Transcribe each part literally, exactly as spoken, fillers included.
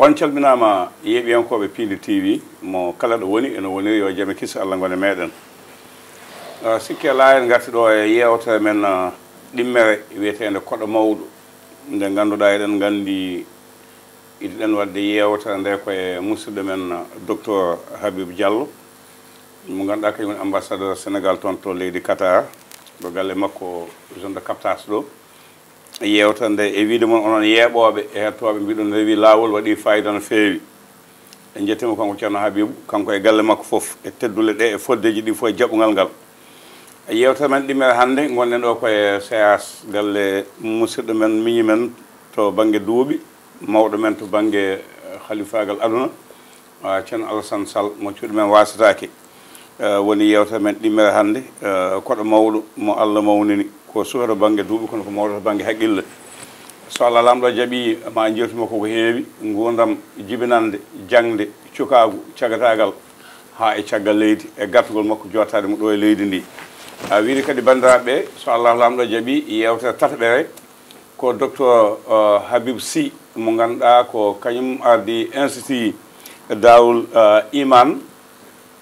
On calminaama, yeeɓiyankooɓe Piindi T V, mo kala ɗo woni, ene woniri yo jam e kiisa Allah ngone meɗen. Ah, sikke alaa, en ngarti ɗo e yeewtere men, ah, ɗimmere wiyeteende Koɗo Mawɗo, nde ngannduɗaa eɗen nganndi idiɗen waɗde yeewtere nde ko e musidɗo men, ah, Docteur Habib Diallo, mo ngannduɗaa kañum woni ambassadeur Sénégal toon to leydi Qatar, ɗo galle makko zone de captage ɗo. Yeewtere nde, e wiyde mon onon yeeɓooɓe e heɗotooɓe, mbiɗon rewi laawol, waɗi fayida no feewi. En njettiima kanko Ceerno Habibu, kanko e galle makko fof, e teddule ɗe, e foddeeji ɗi fof, e jaɓɓungal ngal. E yeewtere men ɗimmere hannde, ngonɗen ɗo ko e C A S, galle musidɗo men, miñi men to bannge duuɓi, mawɗo men to bannge, eh, halifaagal aduna, ah, Ceerno Alassane Sall, mo cuuɗi men waasetaake. Eh, woni yeewtere men ɗimmere hannde, eh, koɗo mawɗo mo Allah mawnini, ko suka to bannge duuɓi, kono ko mawɗo to bannge haqqille. So Allah Laamɗo jaɓii, ma njeewtimo koko heewi, nguurndam jibinannde, jaŋde, cukaagu, cagataagal, haa e caggal leydi, e gartugol makko jooɗtaade mo ɗo e leydi ndi. A wiiri kadi, banndiraaɓe, so Allah Laamɗo jaɓii, yeewtere tataɓere, ko Docteur, eh, Habib Sy, mo ngannduɗaa ko kañum ardi Institut Daarul, eh, Iman.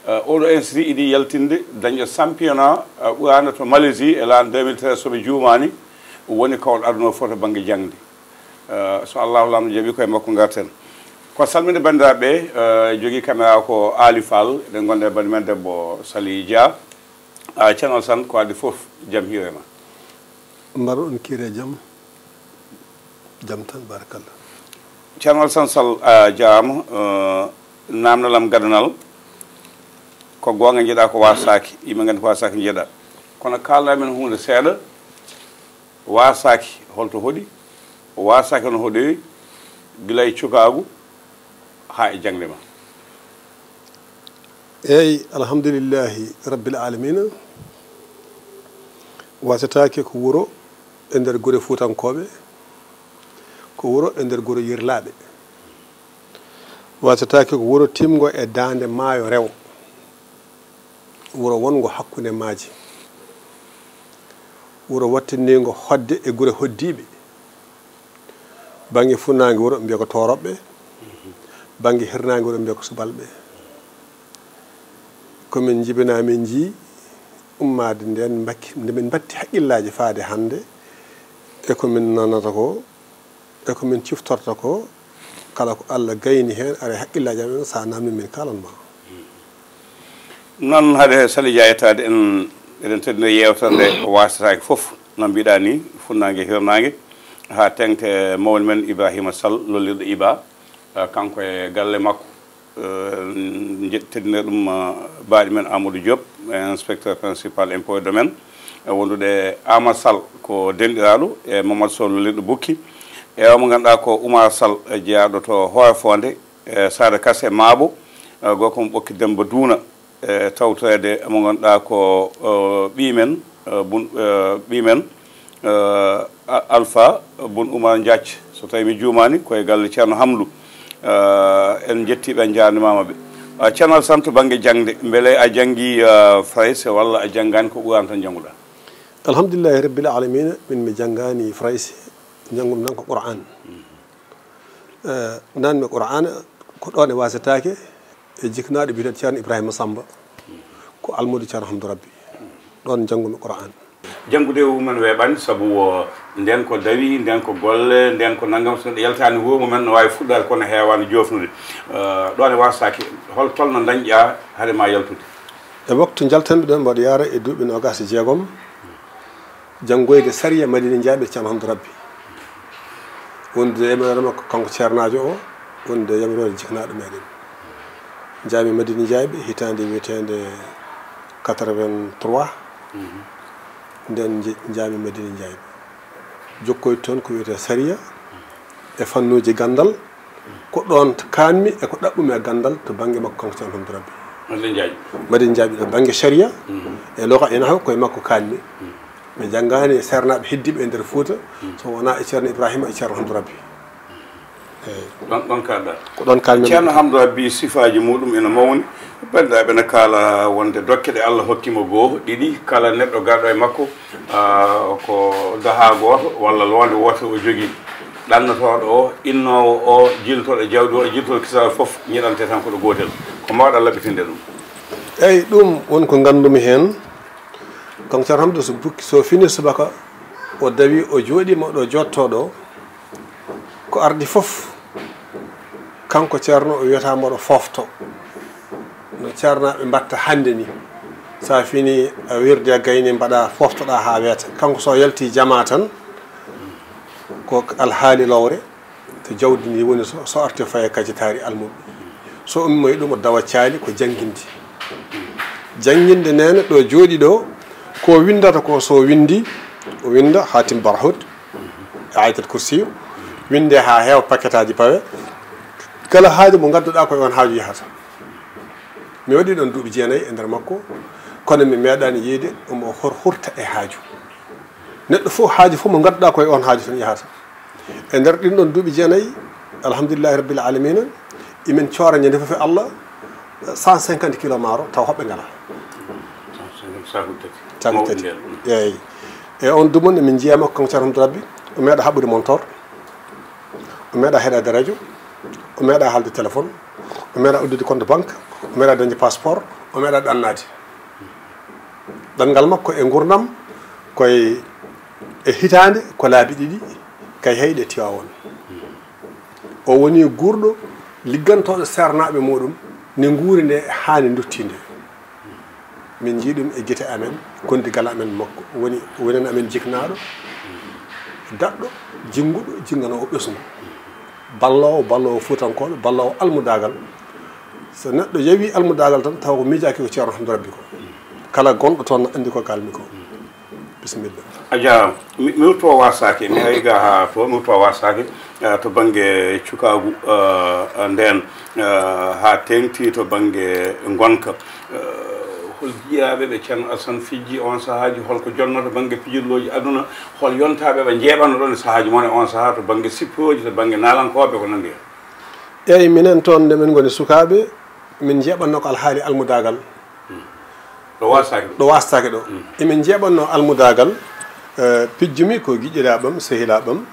Eh, oɗo institut idi yaltinde dañɗo championnat, eh, Qur'aana to Malaisie e l'an deux mille treize, so mi juumaani, woni kawɗo aduna o fof to bannge jaŋde. Eh, so Allahu Laamɗo jaɓii, ko e makko ngarten. Ko salminde banndiraaɓe, eh, jogii caméra ko Ali Fall, eɗen ngonda e banndi men debbo Sali Dia. Ah, Ceerno Alassane, ko adii fof, jam hiire ma. Mbaɗa on kiire jam. Jam tan, barakallah. Ceerno Alassane Sall, a jaaraama. Eh, naamndal am gadanal, ko goonga njeɗaa ko waasaaki, yimɓe nganndi ko waasaaki njeɗaa. Kono kaalɗaa men huunde seeɗa, waasaaki holto hoɗi, waasaaki no hoɗiri, gila e cukaagu haa e jaŋde ma. Eey, alhamdulillahi rabbil alamina. Waasetaake ko wuro e nder gure Fuutankooɓe, ko wuro e nder gure Yirlaaɓe. Waasetaake ko wuro timngo e daande maayo rewo, wuro wonngo hakkunde maaje, wuro wattiniingo hoɗde e gure hoɗdiiɓe. Bannge funnaange wuro, mbiya ko Tooroɓɓe, bannge hirnaange wuro, mbiya ko Subalɓe. Ko min njibinaa, min njii ummaade ndeen, mbakki, nde min mbatti haqqillaaji faade hannde, e ko min nanata ko, e ko min ciftorta ko, kala ko Allah gayni heen, ara e haqqillaaji amen, so a naamnii min kaalan ma. Noon, hade Sali Dia yettaade en, eɗen teddina yeewtere nde waasetaake fof, no mbiɗaa ni, funnaange, hirnaange, haa teeŋti mawni men Ibrahima Sall, lollirɗo Iba, eh, kanko e galle makko, eh, nje-, teddinir ɗum, eh, baaɗi men Amadou Diop, inspecteur principal impôt et domaine, eh, wondude e Amadou Sall, ko denɗiraaɗo, e Mamadou Sow, lollirɗo Bukki, e o mo ngannduɗaa ko Oumar Sall, eh, jeyaaɗo to Hoore Fonde, e Sada Kassé Maabo, eh, gorko mo Ɓokki Demba Duuna, e tawtoreede mo ngannduɗaa ko, eh, ɓii men, eh, bun, eh, ɓii men, eh, A-, Alpha bun Oumar Diath, so tawii mi juumaani, ko e galle Ceerno Hamdu. Eh, en njettii ɓe, en njaarnimaama ɓe. Ah, Ceerno Alassane, to bannge jaŋde, mbele a janngii, eh, Farayse walla a janngaani, ko Qur'aana tan njannguɗaa? Alhamdulillahi rabbil alamina, min mi janngaani Farayse, njanngumi tan ko Qur'aan. Eh, naamnii mi Qur'aana ko ɗoon e Waasetaake, e jiknaaɗo biyeteeɗo Ceerno Ibrahima Samba, ko almuudo Ceerno Hamdu Rabbi. Ɗoon njanngumi Qur'aan. Janngude e mum en weeɓaani, sabu o, ndeen ko dawi, ndeen ko golle, ndeen ko nanngam, so neɗɗo yaltaani wuro mum en, no waawi fuɗɗaade, kono heewaani joofnude. Eh, ɗoon e Waasetaake, hol tolno ndañƴaa hade ma yaltude? E waktu njaltanmi ɗoon, mboɗo yaara e duuɓi noogaas e jeegom, janngoyde sariya Madina Njaaɓe Ceerno Hamdu Rabbi. Wondude e yamiroore makko, kanko ceernaajo o, wondude e yamiroore jiknaaɗo meɗen. Njaami Madina Njaaɓe hitaande wiyeteende quatre-vingt-trois. Mhm. Nden nje-, njaami Madina Njaaɓe. Jokkoyde toon ko wiyetee sariya e fannuuji ganndal. Ko ɗoon kaanmi e ko ɗaɓɓumi e ganndal to bannge makko, kanko Ceerno Hamdu Rabbi. Madina Njaaɓe. Madina Njaaɓe ɗo bannge sariya, mhm, e luga e nahwu, ko e makko kaanmi. Mhm. Mi janngaani e seernaaɓe heddiiɓe e nder Fuuta, mhm, so wonaa e Ceerno Ibrahima e Ceerno Hamdu Rabbi. Eey. Ɗoon, ɗoon kaalɗaa. Ko ɗoon kaalmi. Ceerno Hamdu Rabbi, sifaaji muɗum ina mawni. Banndiraaɓe ina kaala wonde dokke ɗe Allah hokki mo goo, ɗiɗi, kala neɗɗo garɗo e makko, ah, ko dahaa gooto walla loonde wootere o jogii. ɗannotooɗo o, innoowo o, jiltooɗo jawdi o, jiltooɗo kisal fof, ñiɗante tan ko ɗo gootel. Ko mbaawɗaa laɓɓitinde ɗum? Eyi, ɗum won ko nganndumi heen. Kanko Ceerno Hamdu so bukki, so fini subaka, o dawi, o jooɗiima ɗo jooɗotoo ɗo. Ko ardi fof, kanko Ceerno o wiyata mboɗo foofto. No ceernaaɓe mbatta hannde ni. So a fini a wirde a gayni mbaɗa fooftoɗa haa weeta. Kanko so yalti jama tan, ko alhaali lowre, to jawdi ndi woni so, so arti faye kajitaari almuɓe. So ummo e ɗum o dawa caali ko jannginde. Jannginde neene ɗo jooɗi ɗo, ko winndata ko so winndi, o winnda Hatim Barhut, e Ayatul Kursi, winnde haa heewa paketaaji pawe. Kala haaju mo ngadduɗaa ko e on haaju yahata. Mi waɗi ɗon duuɓi jeenayi e nder makko, kono mi meeɗaani yiide omo hor-, hurta e haaju. Neɗɗo fof, haaju fof mo ngadduɗaa ko e on haaju tan yahata. E nder ɗin ɗon duuɓi jeenayi, alhamdulillahi rabbil alamina, imin coora ñande fof e Allah cent cinquante kilo maaro, taw hoɓɓe ngalaa. Saaku tati. Saaku tati. Mawɗi ndeen. Eeyi. E on dumunna min njiyaa makko kanko Ceerno Hamdu Rabbi, o meeɗa haɓɓude montor, o meeɗa heɗaade radio, o meeɗa haalde téléphone, o meeɗa uddude compte banque, o meeɗa dañde passeport, o meeɗa ɗannaade. Ɗanngal makko e nguurndam koye, e hitaande ko laabi ɗiɗi, kay heyɗe Tiwaawoon. O woni guurɗo liggantooɗo seernaaɓe muɗum, ne nguuri nde haani ndutti nde. Min njii ɗum e gite amen, kondigal amen makko. Woni, wonani amen jiknaaɗo, daɗɗo, jinnguɗo, jinnganoowo ɓesngu. Balloowo, balloowo fuutankooɓe, balloowo almudaagal. So neɗɗo yewi almudaagal tan, tawa ko miijaaki ko Ceerno Hamdu Rabbi ko. Kala gonɗo toon na anndi ko kalmi ko. Bisimilla. A jaaraama. Mi, mi rutto Wasaake, mi ari ga haa to, mi rutto Wasaake, eh, to bannge cukaagu, eh, ndeen, eh, haa teeŋti to bannge ngonka. Eh, hol jiyaaɓe ɓe Ceerno Asan fijji on sahaaji, hol ko jonnoo to bannge pijirlooji aduna, hol yontaaɓe ɓe njeeɓanno ɗon e sahaaji mon e on sahaa to bannge sippirooji, to bannge naalankooɓe, ko nanndi heen? Eeyi, minen toon nde min ngoni sukaaɓe, min njeeɓanno ko alhaali almudaagal. Ɗo wasaaki ɗo. Ɗo wasaaki ɗo. Mm. Emin njeeɓanno almudaagal, eh, pijjumi ko giƴƴiraaɓam, sehilaaɓam.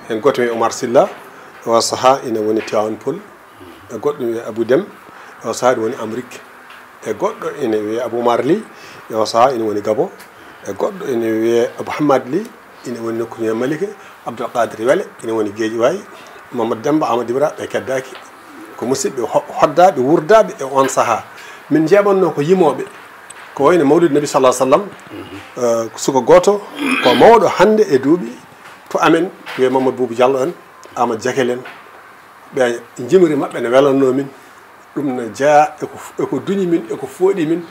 Heen gooto wiyee Omar Silla, e o sahaa ina woni Tivaouane Peulh. E goɗɗo wiyee Abou Dem, e o sahaa ina woni Amérique. E goɗɗo ina wiyee Abou Marli, e o sahaa ina woni Gabon. E goɗɗo ina wiyee Abou Hamad Li, ina woni nokku wiyee Malika, Abdoul Qadir Wele, ina woni Guédiawaye, Mamadou Demba, Amadou Ibra, ɓe keddaaki. Ko musidɓe ho-, hoddaaɓe, wuurdaaɓe e on sahaa. Min njeeɓanno ko yimooɓe, ko wayno Mawlid Nabi sallallahu alaihi wasallam, eh, suka gooto, ko mawɗo hannde e duuɓi to amen, wiyee Mamadou Boubou Diallo en, Amadou Diakel en. Ɓe njimri maɓɓe ne welanno min. Ɗum ne jeyaa e ko, e ko duñi min, e ko fooɗi min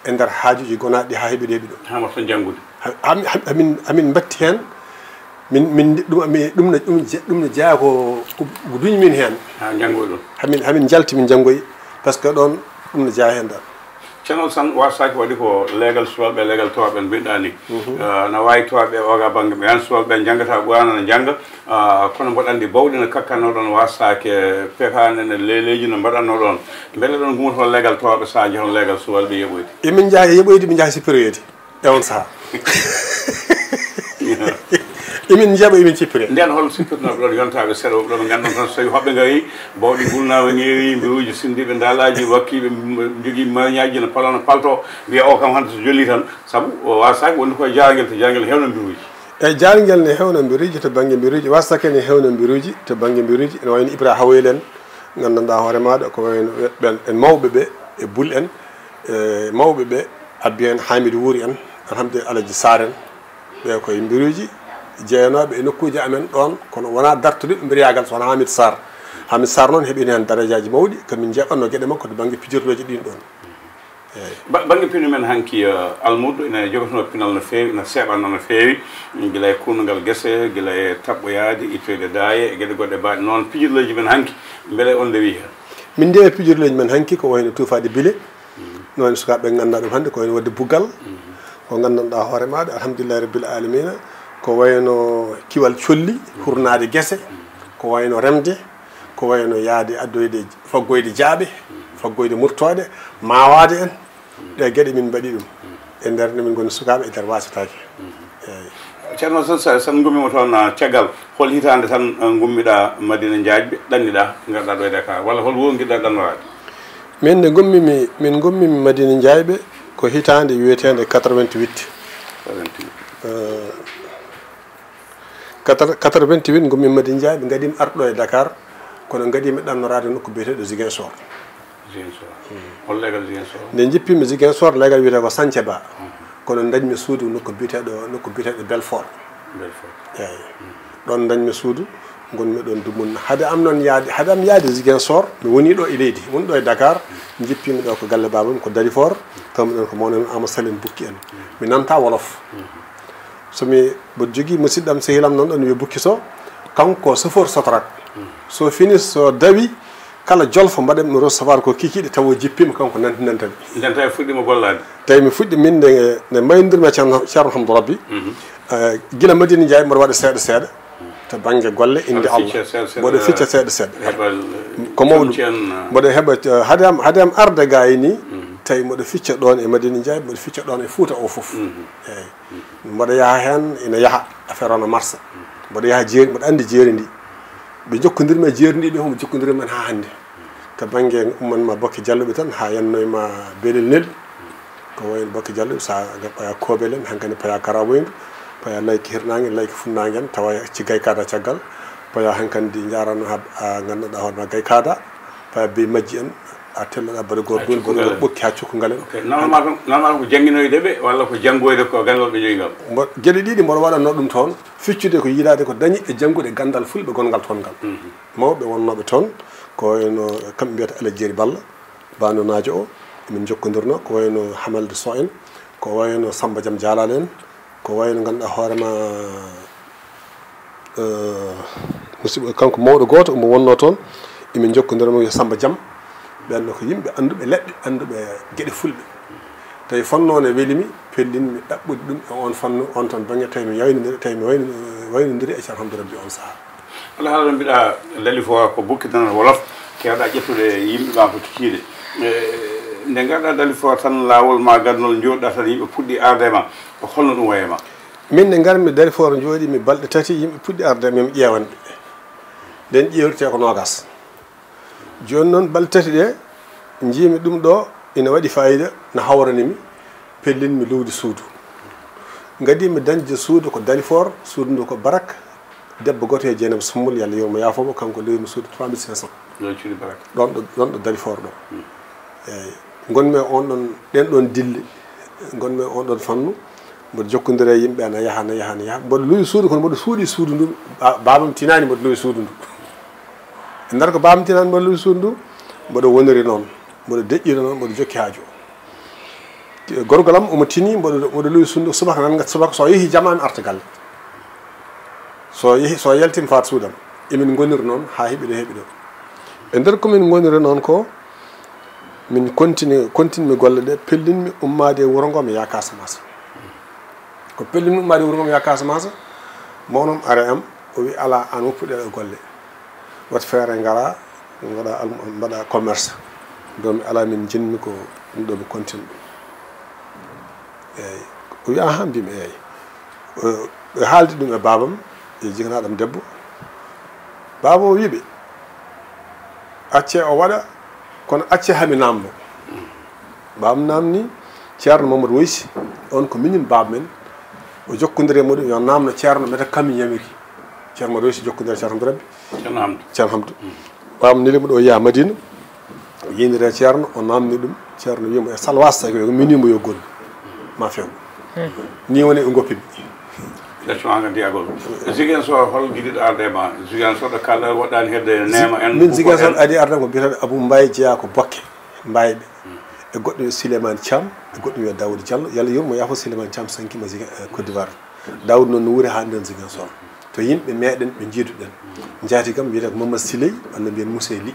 e nder haajuuji gonaaɗi haa heɓi ɗeeɓi ɗo. Haa mbaɗta janngude. Ha, ha, ha, hamin, hamin mbatti heen. Min, min, ɗum, mi, ɗum ne, ɗum je-, ɗum ne jeyaa ko, ko, ko duñi min heen. Haa njanngoy ɗum. Hamin, hamin njalti min njanngoy. Parce que ɗoon ɗum ne jeyaa heen dal. Ceerno Alassane, wasaaki waɗi ko leegal suwalɓe, leegal towaaɓe no mbiɗɗaa ni. Mhm. Eh, na waawi towaaɓe oga bannge, ɓe an suwalɓe njanngataa Qur'aana, na njannga. Ah, kono mboɗo anndi bawɗi no kakkanno ɗon wasaake, pefaande ne, leleeji no mbaɗanno ɗon. Mbele ɗon gumotoo leegal towaaɓe sahaa njehono leegal suwalɓe yeɓoyde? Emin njaha e yeɓoyde, min njaha sippiroyeede e on sahaa. Emin njeeɓa, emin cippire. Nden hol sippirnooɓe ɗon yontaaɓe seeɗa woɓɓe ɗon ɓe ngannduɗon tan so tawi hoɓɓe ngarii, bawɗi gulnaawa ngeewi, mbiruuji sinndiiɓe ndaalaaji, wakkiiɓe m-, njogii mariñaaji no paloo no paltoo, mbiya o kam hannde so jolli tan, sabu o wasaaki wonde koye jaarngel, to jaarngel heewno mbiruuji. E jaarngel ne heewno mbiruuji to bannge mbiruuji, wasaake ne heewno mbiruuji to bannge mbiruuji, ene wayno Ibra Hawoyel en, nganndanɗaa hoore maaɗa ko wayno ɓen, en mawɓe ɓe, e Bul en, e mawɓe ɓe, Abbi en, Hamidou Wuri en, alhamdulillah, Alaji Sarr en, ɓe koye mbiruuji jeyanooɓe e nokkuuji amen ɗoon, kono wonaa dartude mbiriyaagal, so wonaa Hamid Sarr. Hamid Sarr noon heɓiino heen darajaaji mawɗi, ko min njeeɓatnoo geɗe makko to bannge pijirlooji ɗiin ɗoon. Eeyi. Ba-, bannge pinal men hanki, eh, almuudo ina jogotonoo pinal no feewi, ina seeɓanoo no feewi, gila e kuunngal gese, gila e taɓɓoyaade, ittoyde daaye, e geɗe goɗɗe baaɗe noon. Pijirlooji men hanki, mbele on ndewii heen? Min ndewi e pijirlooji men hanki, ko wayno tuufaade bile, no wayno sukaaɓe nganndaa ɗum hannde, ko wayno waɗde buggal, ko nganndanɗaa hoore maaɗa, alhamdulillahi rabbil alamina, ko wayno kiwal colli, hurnaade gese, ko wayno remde, ko wayno yahde addoyde, faggoyde jaaɓe, faggoyde murtooɗe, maawaade en. Ɗe geɗe min mbaɗi ɗum e nder nde min ngoni sukaaɓe e nder wasataake. Eeyi. Ceerno, so, so, so ngummima toon, ah, caggal, hol hitaande tan, ah, ngummiɗaa Madina Njaajɓe, ɗanniɗaa, ngarɗaa ɗo e Dakar, walla hol wongiɗɗaa ɗannoraade? Min nde ngummimi, min ngummimi Madina Njaajɓe ko hitaande wiyeteende quatre-vingt-huit. Quatre-vingt-huit. Eh, quatre-, quatre-vingt-huit ngummimi Madina Njaajɓe, ngadimi arɗo e Dakar, kono ngadimi ɗannoraade nokku biyeteeɗo Ziguinchor. Ziguinchor. Hol legal Ziguinchor? Nde njippimi Ziguinchor, legal wiyetee ko Santhiaba. Kono dañmi suudu nokku biyeteeɗo, nokku biyeteeɗo Belfort. Belfort. Eeyi. Ɗoon dañmi suudu, ngonmi ɗoon dumunna. Hade am noon yaade, hade am yaade Ziguinchor, mi woni ɗo e leydi, woni ɗo e Dakar, njippimi ɗo ko galle baabam, ko Dalifort, tawmi ɗoon ko mawnen Amadou Salim Bukki en. Mi nanta wolof. So mi, mboɗo jogii musidɗo am, sehil am noon ɗoon, wiye Bukki Sow, kanko chauffeur Sotrac. So fini, so dawi, kala jolfo mbaɗanmi recevoir ko kikiiɗe, tawa o jippiima, kanko nanti nantami. Nden tawi fuɗɗiima gollaade? Tawi mi fuɗɗi min nde, nde mbaynodirmi e Ceerno, Ceerno Hamdou Rabbi. Eh, gila Madina Njaay mboɗo waɗa seeɗa seeɗa. To bannge golle, inde Allah. Mboɗo ficca seeɗa seeɗa. Ko mawɗum. Mboɗo heɓa, eh, hade am, hade am arde gaa e nii, tawi mboɗo ficca ɗoon e Madina Njaay, mboɗo ficca ɗoon e Fuuta o fof. Eeyi. Mboɗo yaha heen, ina yaha, affaire o no marsa. Mboɗo yaha jeeri, mboɗo anndi jeeri ndi. Ɓe njokkondirmi e jeeri ndi, ɓe fof ɓe njokkondirmi heen haa hannde. To bannge umman ma Bokke Jallo ɓe tan, haa yannoy ma Belel Nel. Ko wayi no Bokke Jallo, so a paya Koobel en, hankadi paya Karaboyndu, paya Layki Hirnaange, Layki Funnaange en, tawa ci Gay Kaada caggal, paya hankadi njaarano haa, a, ngannduɗaa hoore ma Gay Kaada, paya Bey Majji en, a telloɗaa baɗa goor duul, baɗa goor ɓokki haa cukkungal en. Ok, normalement tan, normalement ko jannginoyde ɓe walla ko janngoyde ko ganndal ɓe njoyi ngal? Mbo-, geɗe ɗiɗi mboɗo waɗanno ɗum toon, feccude ko yiɗaade ko dañi e janngude ganndal fulɓe gonngal toon ngal. Mhm. Mawɓe wonnooɓe toon, ko wayno kamɓe mbiyata Alhaji Jeeri Balla, Baano Naajo o, emin njokkondirno, ko wayno Hamalde Sow en, ko wayno Samba Jam Jaalaale en, ko wayno ngannduɗaa hoore ma, eh, musidɗo, kanko mawɗo gooto omo wonnoo toon, emin njokkondirno mo yo Samba Jam. Ɓeen ko yimɓe annduɓe leɗɗe, annduɓe geɗe fulɓe. Tawi fannu o ne weli mi, pellinmi ɗaɓɓude ɗum e oon fannu, oon tan bannge, tawi mi yaynodiri, tawi mi wayno-, waynodiri e Ceerno Hamdou Rabbi oon sahaa. Alhaali mbiɗa Dalifort ko Bukki Danar Wolof, keewɗaa ƴettude yimɓe ma ko kikiiɗe. E, nde ngarɗaa Dalifort tan, laawol ma gannol, njooɗɗaa tan, yimɓe puɗɗi arde ma, ko holno ɗum wayi e ma? Min nde ngarmi Dalifort, njooɗiimi balɗe tati, yimɓe puɗɗi arde, min ƴeewanɓe. Nden ƴeewritee ko noogaas. Jooni noon, balɗe tati ɗe, njiimi ɗum ɗo ina waɗi faayiida, no hawrani mi, pellinmi luwde suudu. Ngadimi dañde suudu ko Dalifort, suudu ndu ko barak, debbo gooto e Jeynaba Sumbul, Yalla yurmo yaafo mo, kanko lewimi suudu trois mille cinq cents. Ɗon cuuɗi barak. Ɗon ɗo, ɗon ɗo Dalifort ɗo. Hmm. Eeyi. Ngonmi e on ɗon, ɗen ɗon dille. Ngonmi e on ɗon fannu. Mboɗo jokkondira e yimɓe, ana yaha, ana yaha, ana yaha. Mboɗo luwi suudu, kono mboɗo suuɗi suudu ndu. Ba-, baabam tinaani, mboɗo luwi suudu ndu. E nder ko baabam tinaani, mboɗo luwi suudu ndu. Mboɗo woniri noon. Mboɗo deƴƴiri noon, mboɗo jokki haaju. Gorgol am, omo tini, mboɗo, mboɗo luwi suudu ndu. Subaka nan, subaka so yehi jama, mi arta galle. So yehi, so yaltin faat suudam. Emin ngoniri noon haa heɓi ɗo heɓi ɗo. E nder ko min ngoniri noon ko, min kontini, kontinmi golle ɗe, pellinmi ummaade e wuro ngo, mi yaha Casamance. Ko pellinmi ummaade e wuro ngo, mi yaha Casamance, mawnam are am, o wi, "Alaa, aan woppuɗo e golle. Wat feere ngara, mbaɗa al-, mbaɗa commerce." Ɗo mi alaa, min njiɗmi ko ɗum ɗo mi continue ɗum. Eeyi. O wi, "Ahan," mbimi, "eeyi." O, o haaldi ɗum e baabam, e jikanaɗam debbo. Baaba o wiɓe, "Acce o waɗa, kono acce hami namno." Baabam namni, Ceerno Mamadou Woysi, on ko miñum baaba men. O jokkondiri e muɗum, yo namno Ceerno, meta kam yamiri. Ceerno Mamadou Woysi jokkondiri e Ceerno Hamdou Rabbi. Ceerno Hamdou. Ceerno Hamdou. Mm. Ɓaam neli mo ɗo yaha Madina, o yiniri e Ceerno, o namni ɗum. Ceerno wiimo e salwas, tawi ko minimo yo gollu, ma few. Ni woni ɓe goppimi. Question an kadi agol. Ziguinchor, hol giɗiɗo arde ma? Ziguinchor ɗo kalɗa waɗɗani hedde neema en. Min Ziguinchor adi arde ko biyeteeɗo Abou Mbaye, jeyaa ko Bokke, Mbayɓe. E goɗɗo wiye Souleymane Thiam, e goɗɗo wiye Daouda Diallo. Yalla yurmo yaafo, Souleymane Thiam sankima Ziga-, eh, Côte d'Ivoire. Daouda noon no wuuri haa nden Ziguinchor. To yimɓe meɗen ɓe njiiduɗen. Njaatigam wiyetee ko Mamadou Siley, walla mbiyen Mousey Ly.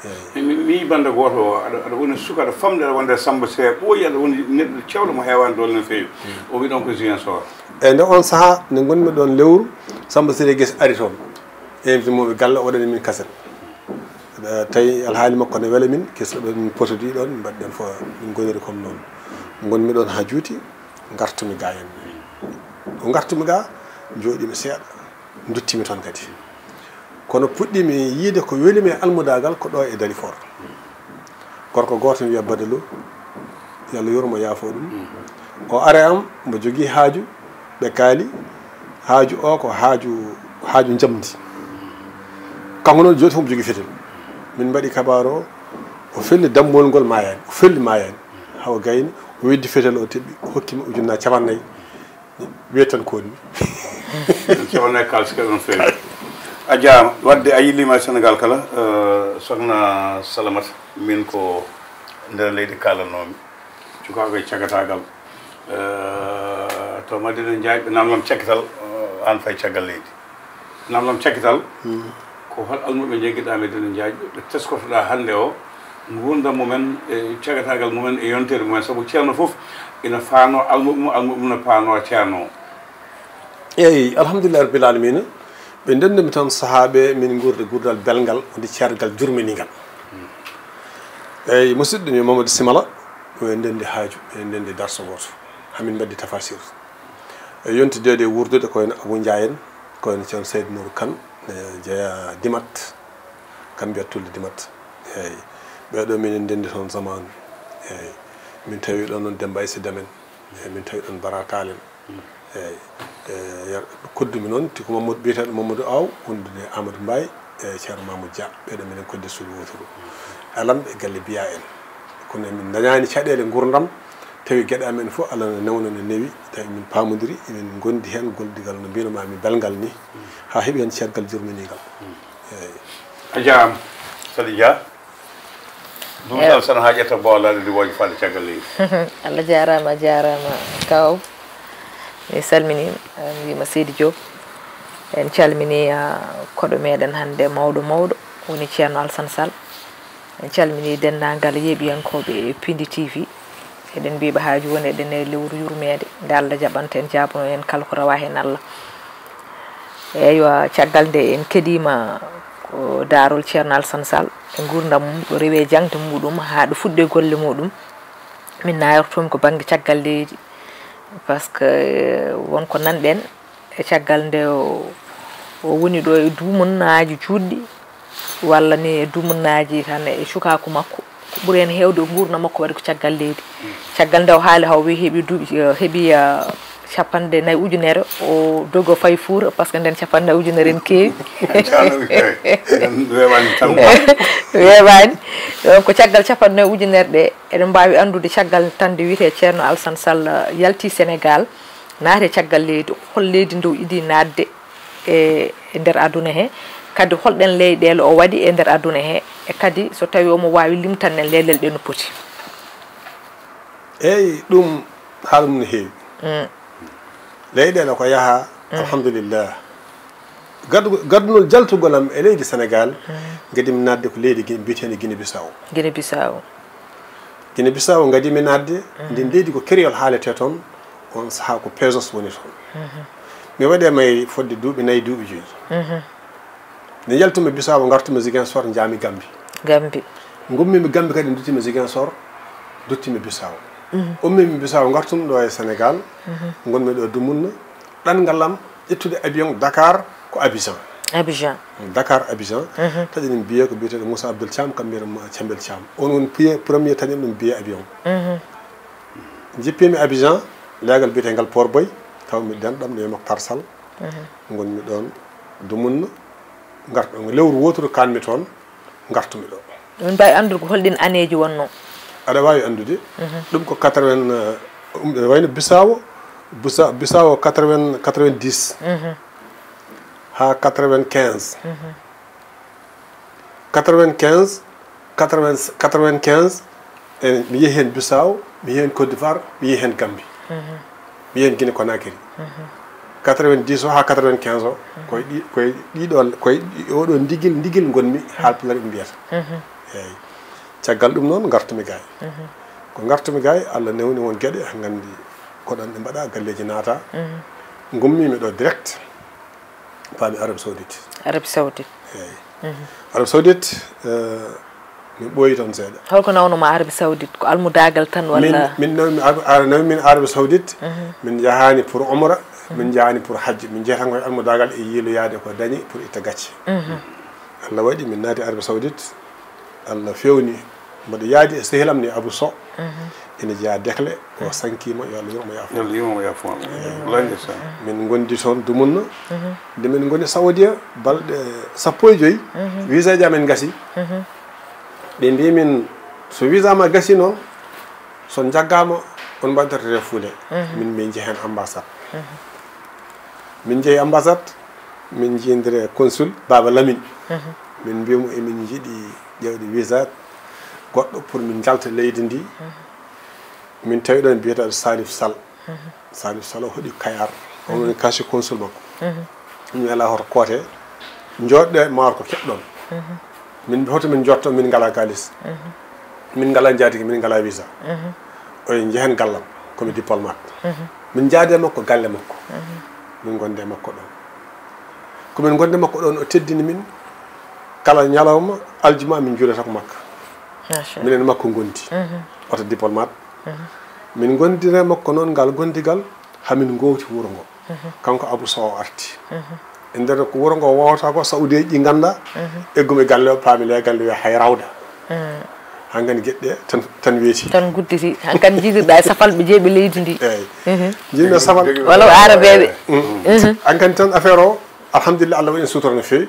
Eeyi. Mi, mi, mi yii bannde gooto o, aɗa, aɗa woni suka, aɗa famɗi, aɗa wonde Samba Siré ɓooyi, aɗa woni neɗɗo cewɗo mo heewaani doole no feewi. O wi ɗon ko Ziguinchor. Eeyi, nde on sahaa, nde ngonmi ɗon lewru, Samba Siré Guèye ari toon. Invité mo e galle, o waɗani min kaset. Eh, tawi alhaali makko ne wela min, kesa ɗo min potodi ɗon, min mbaɗi ɗon fof, min ngoniri comme noon. Ngonmi ɗon haa juuti, ngartumi ga en. Ko ngartumi ga, jooɗimi seeɗa, duttimi toon kadi. Kono puɗɗimi yiide ko welimi e almudaagal ko ɗo e Dalifort. Gorko gooto mi wiya Badalou, yo Allah yurmo yaafo ɗum. O are am, mbo jogii haaju, ɓe kaali, haaju o ko haaju, haaju njamndi. Kanko noon jooɗi fof mbo jogii fetel. Min mbaɗi kabaar o, o felli dammuwol ngol maayaani, o felli maayaani. Hawa gayni, o weddi fetel o teɓɓi, o hokki mi ujunna capannayi. Wiyeten ko woni. Soxna Kals ka ɗon feewi. A jaama, wadde a yillima e Sénégal kala, eh, soxna Salamata, min ko nder leydi kalanoomi. Cukaaku e cagatagal. Eh, to Madina Njaay, ɓe namlam cakkital, eh, an fay caggal leydi. Namlam cakkital, ko hol almuɓe njeggiɗa Madina Njaay, ɓe teskotoɗa hannde o, ngurdam mumen, e cagatagal mumen, e yontere mumen, sabu ceerno fof ina faano almuɓe mum, almuɓe mum ne paano ceerno o. Eyi, alhamdulillahi rabbil alamina. Ɓe ndendumi tan sahaaɓe, min ngurda gurdal belngal, wonde ceergal jurminigal. Eyi, musidɗo mi Mamadou Simala, ɓe ndendi haaju, ɓe ndendi darso gooto. Hamin mbaddi tafasir. E yonti deede wurdude ko en Abou Ndiaye en, ko en Ceerno Sayd Nour Kane, e jeeya Dimat, kam mbiyat Tulde Dimat. Eyi, ɓeeɗo minen ndendi toon zamaanu. Eyi, min tawi ɗon noon Demba Ayssi Damen. Eyi, min tawi ɗon Bara Talen. Eyi, e, yar-, koddumi noon, ti ko Mamadou, biyeteeɗo Mamadou Aw, wondude Amadou Mbaye, e Ceerno Mamadou Dia, ɓeeɗo minen kodde suudu wooturu. Alam e galle Biya en. Kono min ndañaani caɗeele ngurdam, tawi geɗe amen fof Allah no newno no newi, tawi min paamodiri, emin ngondi heen goldigal no mbiyno maa mi belngal ni, haa heɓi heen ceergal jurminigal. Eyi. A jaaraama, Sali Dia. Ɗum tan sana haa ƴetta bowal laaɗe ɗi wooƴa faade caggal leydi. Allah jaaraama, a jaaraama kaw. Mi salminiima, mi wiyma Seydi Diop. En calminii, ah, koɗo meɗen hannde mawɗo mawɗo, woni Ceerno Alsan Sall. En calminii denndaangal yeeɓiyankooɓe Pindi T V. Eɗen mbiiɓe haa jooni eɗen e lewru yurmeende, nde Allah jaɓanta en, jaabano en kala ko rawa heen Allah. Eywa, caggal nde en keɗiima ko daarol Ceerno Alsan Sall e nguurndam mum, ɗo rewi e jaŋde muɗum haa ɗo fuɗɗi e golle muɗum. Min nayortoomi ko bannge caggal leydi, par ce que, eh, won ko nanɗen e caggal nde o, o woni ɗo e dumunaaji juutɗi, walla ni e dumunnaaji tan e cukaaku makko. Ko ɓuri heen heewde nguurndam makko waɗi ko caggal leydi. Caggal nde o haali haw wi heɓi duuɓi, eh, heɓi, eh, capanɗe nayi ujunere, o dogi o fayi Fuuta, par ce que nden capanɗe nayi ujunere ene keewi. Weeɓaani. Donc ko caggal capanɗe nayi ujunere ɗe, eɗen mbaawi anndude caggal tan nde wiyetee Ceerno Alsan Sall yalti Senegaal, naati e caggal leydi, hol leydi nde o idii naatde e, e nder aduna he, kadi holɗen leyɗeele o waɗi e nder aduna he, e kadi so tawi omo waawi limtan en leyɗeele ɗe no poti. Eyi, ɗum haala mum no heewi. Leyɗeele ko yaha, alhamdulillah. Gaddu-, gaddunol jaltugol am e leydi Senegaal, gadimi naatde ko leydi Gi-, mbiyeteendi Guinée Bissau. Guinée Bissau. Guinée Bissau gadimi naatde, ndin leydi ko créole haaletee toon, on sahaa ko pesos woni toon. Mi waɗi e mayri fodde duuɓi nayi, duuɓi joyi. Nde yaltumi Bissau, ngartumi Ziguinchor, njaami Gambi. Gambi. Ngummimi Gambi kadi, duttimi Ziguinchor, duttimi Bissau. Ummimi Bissau, ngartumi ɗo e Senegaal, ngonmi ɗo Dumunna. Ɗanngal am ƴettude avion Dakar ko Abidjan. Abidjan. Dakar, Abidjan. Taƴi min billet ko biyeteeɗo Moussa Abdoul Thiam, kam mbiyata mo Cembel Thiam. On woni piye-, premier taƴi ɗum billet avion. Jippimi Abidjan, leegal biyeteegal Port Boy, tawmi denɗam ɗo e Moctar Sall. Ngonmi ɗoon Dumunna, ngartɗo lewru wooturu kaanmi toon, ngartumi ɗo. Min mbaawi anndude ko holɗin aneeji wonnoo? Aɗa waawi anndude. Ɗum ko quatre-vingts, eh, um, ene wayno Bissau, Busa-, Bissau quatre-vingts, quatre-vingt-dix haa quatre-vingt-quinze. Quatre-vingt-quinze, quatre-vingts, quatre-vingt-quinze, e, mi yehi heen Bissau, mi yehi heen Côte d'Ivoire, mi yehi heen Gambie. Mi yehi heen Guinée Conakry. Quatre-vingt-dix o haa quatre-vingt-quinze o, koye ɗi, koye ɗiɗo, koye ɗi, oɗo ndigil, ndigil ngonmi, haalpulaar ɓe mbiyata. Eeyi. Caggal ɗum noon, ngartumi gaay. Ko ngartumi gaay, Allah newni won geɗe, nganndi ko ɗoon ɗe mbaɗa, galleeji naata. Ngummiimi ɗo direct, paami Arabie Saoudite. Arabie Saoudite. Eeyi. Arabie Saoudite, eh, mi ɓooyi toon seeɗa. Holko nawnumaa Arabie Saoudite? Ko almudaagal tan walla? Min, min nawmi Arab-, Ara-, nawmi min Arabie Saoudite. Min njahaani pour umra, Min njahaani pour hajju, min njehata ko e almudagal e yiiloyaade ko dañi pour itta gacce. Allah waɗi min naati Arabie Saoudite. Allah fewni mboɗo yaadi e sehil am ni Abou Sow. Ina jeyaa Dekle, o sankiima, yo Allah yurmo yaafo. Yo Allah yurmo yaafo. Wallahi ndeysaan. Min ngondi toon dumunna. Nde min ngoni Saoudia balɗe sappo e joy, visa ji amen ngasi. Ɓe mbi min, so visa ma gasi noon, so jaggama, on mbaɗdata refoulé. Min min njeehen ambassade. Min njehi ambassade, min njiyondira e consul Baba Lamine. Min mbiya mo emin njiɗi ƴeewde visa goɗɗo pour min njalta leydi ndi. Min tawi ɗon biyeteeɗo Salif Sall. Salif Sall o hoɗi Kayar. On woni cachet consul makko. Min ala hoto koote. Jooɗɗe maaro ko keɓɗon. Min hoto min jotto, min ngala kalis. Min ngala njaatige, min ngala visa. Oye njehen gallam, komi diplomate. Min njaade makko, galle makko. Min gonde makko ɗon. Komin gonde makko ɗon, o teddini min. Kala ñalawma, aljuma, min juulata ko makka. Machallah. Minen makko gondi. Oto diplomate. Min gondira makko noon ngal gondigal, hamin gowti wuro ngo. Kanko Abou Sow o arti. E nder ko wuro ngo wowata ko, Saoudieji ɗi ngannda, eggumi galle o, paami le galle wiya hay rawda. Hankan geɗɗe tan, tan weeti. Tan gudditi. Hankan jiidirɗa e safalɓe jeeɓe leydi ndi. Eyyi. Jiiɗno safal. Walla arabeɓe. Hankan tan affaire o, alhamdulillah, Allah waɗi en sutura no feewi.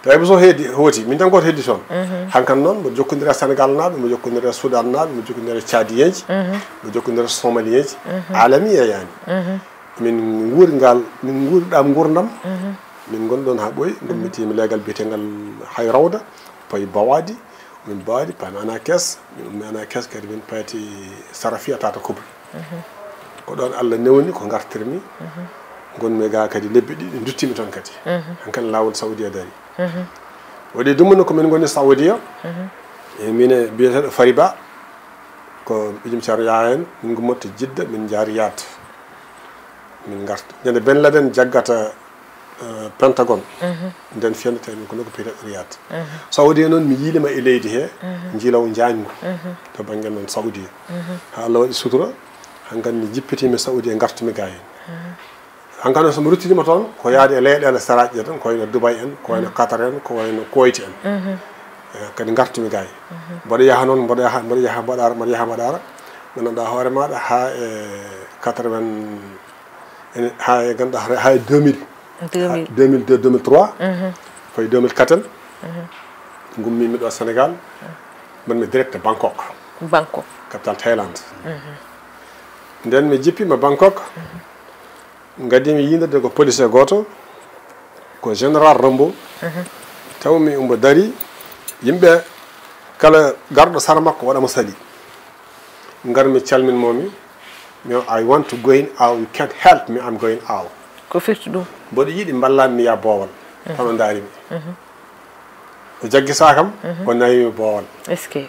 Tawi Bousso heddi, hooti, min tan gooto heddi toon. Hankan noon, mboɗo jokkondira e Sénégal naaɓe, mboɗo jokkondira e Soudan naaɓe, mboɗo jokkondira e Tchadienji, mboɗo jokkondira e Somalienji. Alami yeeyaani. Min nguuri ngal, min nguuriɗam nguurndam. Min ngoni ɗoon haa ɓooyi, ngummitii mi leegal biyeteegal Hay Rawda, payi Bawadi, min Bawadi, paami Anakes, min ummi Anakes, kadi min payti Sarafiya Tata Kubra. Ko ɗoon Allah newni ko ngartirmi, ngonmi ga kadi lebbi ɗiɗi, nduttimi toon kadi. Hankan laawol Saoudia dari. Waɗi ɗum no ko min ngoni Saoudia. E min e biyeteeɗo Fariba, ko ɓijum Ceerno Yaya en, min ngummoto Jidda, min njaari Riyad. Min ngarta. Ñande Ben Laden jaggata, eh, Pentagon. Nden fiyande tawi min ko nokku biyeteeɗo Riyad. Saoudia noon mi yiilima e leydi he, njiilawo njaangu. To bannge noon Saoudia. Haa Allah waɗi sutura, hankan mi jippitiima Saoudia, ngartumi ga heen. Hankan noon so mi ruttitiima toon, ko yaade e leyɗeele saraaji ɗe tan, ko wayno Dubai en, ko wayno Qatar en, ko wayno Kuwait en. Eh, kadi ngartumi ga heen. Mboɗo yaha noon, mboɗo yaha, mboɗo yaha, mboɗo ara, mboɗo yaha, mboɗo ara. Nganndanɗaa hoore maaɗa haa e quatre-vingts, ene, haa e nganndanɗaa, haa e deux mille. Deux mille. Deux mille deux, deux mille trois. Fayi deux mille quatre en. Ngummiimi ɗo Sénégal. Mbaɗmi direct Bangkok. Bangkok. Capital Thaïlande. Nden mi jippiima Bangkok. Ngaddiimi yiidirde ko policier gooto, ko Général Rambo. Tawmi omo darii, yimɓe kala garɗo sara makko waɗa mo sali. Ngarmi calminmomi, mi, "I want to going out, you can't help me, I'm going out." Ko firti ɗum? "Mboɗo yiɗi mballami mi yaha boowal." Tan o ndaarimi. O jaggi saakam, o nawimi boowal. Est-ce que?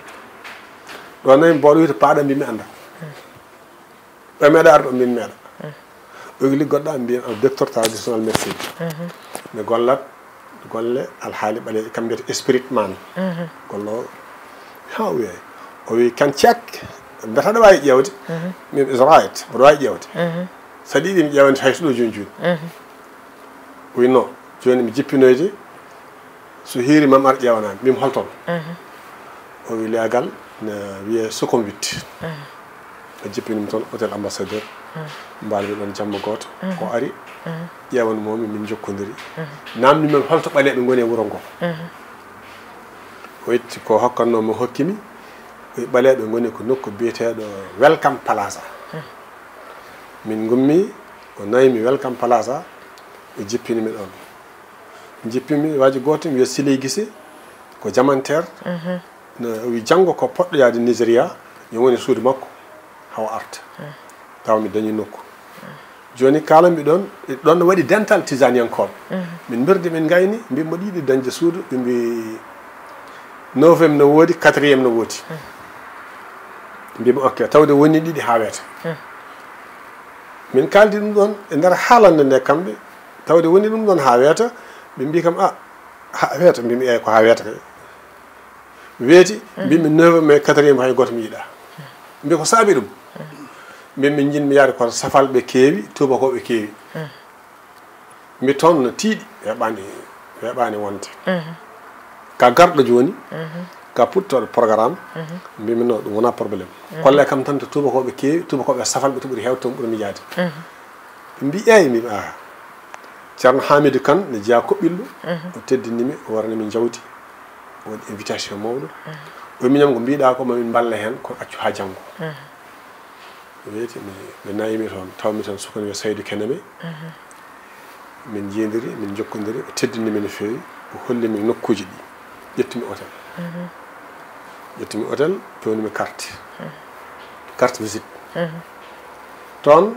Ɗo nawimi boowal, wiyete paaɗa, mbimi annda. Ɓe meeɗa arde, o mbin meeɗa. O wi liggoɗa, mbiyen am docteur traditional médecine. Mi gollat golle alhaali ɓaleeɓe, kam mbiyata spirit man. Gollo o, ha o wi, o wi, "Can check, mbiyata aɗa waawi ƴeewde?" Min, "Is right, mboɗo waawi ƴeewde." So ɗiɗi mi ƴeewante hay so ɗo jooni jooni. O wi, "No, jooni mi jippinoyde." So hiiri mam ar ƴeewana, mbimi holton? O wi leegal ne wiyee Sukhumvit. O jippini mi toon hôtel Ambassadeur. Mbaalmi ɗoon jamma gooto. Ko ari, ƴeewanmoo mi, min njokkondiri. Naamni men holto ɓaleeɓe ngoni e wuro ngo. O itti ko hokkannoo mo, hokki mi. O wi ɓaleeɓe ngoni ko nokku biyeteeɗo Welcome Plaza. Min ngummi, o nawi mi Welcome Plaza, o jippini mi ɗoon. Jippimi waaji gooto, mi wiya Siley Gise, ko jamanteer. No o wi janngo ko poɗɗo yaade Nigeria, yo woni suudu makko, hawa arta. Tawa mi dañi nokku. Jooni kaalanmi ɗoon, ɗoon no waɗi dental tijaniyankooɓe. Min mbirdi, min ngayni, mbi mboɗo yiɗi dañde suudu, ɓe mbi neuvième no woodi, quatrième no woodi. Mbimi ok, tawde woni ɗiɗi haa weeta. Min kaaldi ɗum ɗoon e nder haalande nde kamɓe, tawde woni ɗum ɗoon haa weeta, ɓe mbi kam, "A, haa weeta?" Mbimi, "Eey, ko haa weeta kay." Weeti, mbimi neuvième e quatrième hay gooto mi yiɗa. Mbi ko saabi ɗum? Min min njiɗmi yaade kono safalɓe keewi, tuubakooɓe keewi. Mbi toon no tiiɗi, weeɓaani, weeɓaani wonde. Ka garɗo jooni, ka puɗtooɗo programme, mbimi non ɗum wonaa problème. Kolle kam tan to tuubakooɓe keewi, tuubakooɓe safalɓe to ɓuri heewde toon ɓurmi yaade. Ɓe mbi eeyi, mbi a Ceerno Hamidou Kane ne jeyaa Koɓɓillo, o teddini mi, o warani mi jawdi, o waɗi invitation mawɗo. O wi miñam ko mbiɗa ko ma min mballa heen, kono accu haa janngo. Weeti mi, ɓe nayi mi toon, taw mi toon suka no wiyee Saydu Keneme. Min njiidiri, min njokkondiri, o teddini mi no feewi, o holli mi nokkuuji ɗi. Ƴettumi hôtel. Ƴettumi hôtel, pewnumi carte. Carte visite. Toon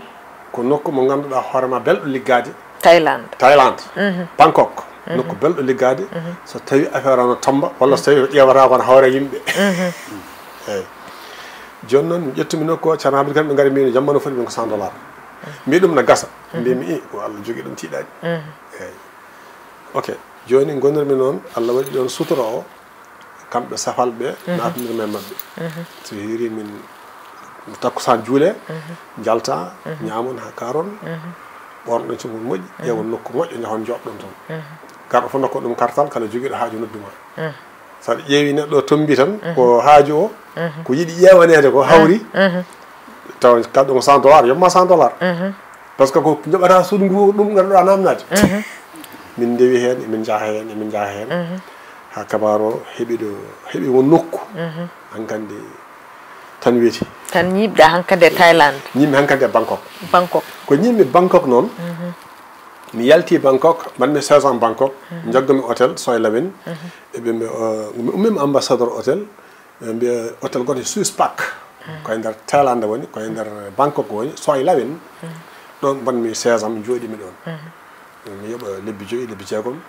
ko nokku mo ngannduɗaa hoore ma belɗo liggaade. Thaïlande. Thaïlande. Bangkok. Nokku belɗo liggaade. So tawi affaire o no tomba, walla so tawi ƴeewata ko no hawra yimɓe. Eeyi. Jooni noon, mi ƴettumi nokku o, Ceerno Hamidou Kane, ɓe ngari mbi no jamma no foti, min ko cent dollars. Mbi ɗum na gasa. Mbi mi i, ko Allah jogi ɗum tiiɗaani. Eeyi. Ok. Jooni ngonirmi noon, Allah waɗi ɗoon sutura o, kamɓe safalɓe, naatnirmi e maɓɓe. So hiiri min takkusaan juule, njalta, ñaamon haa kaaron, ɓornon cumon moƴƴi, ƴeewon nokku moƴƴo, njahon njoɗɗon toon. Garɗo fof nokku ɗum kartal, kala jogiiɗo haaju noddu ma. So aɗa ƴeewi neɗɗo o tombi tan, ko haaju o, ko yiɗi ƴeewaneede ko hawri, tawa kaɗɗum ko cent dollars, yomma cent dollars. Par ce que ko njoɓata suudu ngu ɗum ngannduɗaa namnaade. Min ndewi heen, emin njaha heen, emin njaha heen. Haa kabaru o heɓi ɗo, heɓi won nokku. Hankandi tan weeti. Tan ñiiɓɗa hankandi e Thaïlande. Ñiiɓmi hankandi e Bangkok. Bangkok. Ko ñiiɓmi Bangkok noon, mi yalti Bangkok, mbaɗmi saison Bangkok, njaggumi hôtel Soy Lawin. Eɓe mbi, uh, mi ummima ambassadeur hôtel, ɓe mbiya hôtel gooto Swiss Park. Ko e nder Thaïlande woni, ko e nder Bangkok woni, Soy Lawin. Ɗoon mbaɗmi saison am, mi jooɗimi ɗoon. Mi yoɓa lebbi joyi, lebbi jeegom.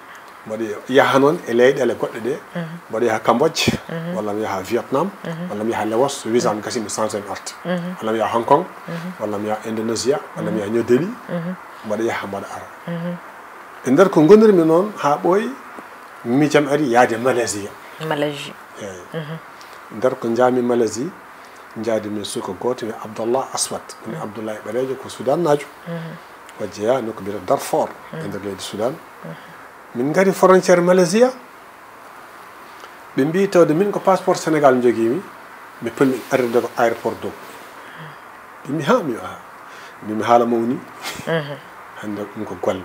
Mbaɗa yaha noon e leyɗeele goɗɗe ɗe. Mbaɗa yaha Cambodge, walla mi yaha Vietnam, walla mi yaha Laos, so visa am gasi mi change mi arta. Walla mi yaha Hong Kong, walla mi yaha Indonesia, walla mi yaha New Delhi. Mbaɗa yaha, mbaɗa ara. E nder ko ngonirmi noon haa ɓooyi, miijam ari yaade Malaysia. Malaysia. Eeyi. Nder ko njaami Malaysia, njaadi min suka gooto wiyee Abdallah Aswad. Woni Abdoulaye Ɓaleejo, ko Sudaannaajo. O jeyaa nokku mbiyetee Darfour, e nder leydi Sudan. Min ngari frontière Malaysia. Ɓe mbi tawde min ko passeport Sénégal njogiimi, mi pelmi arde ko aéroport Dow. Ɓe mbi ha mi a mbi mi haala mawni. Hannde ɗum ko golle.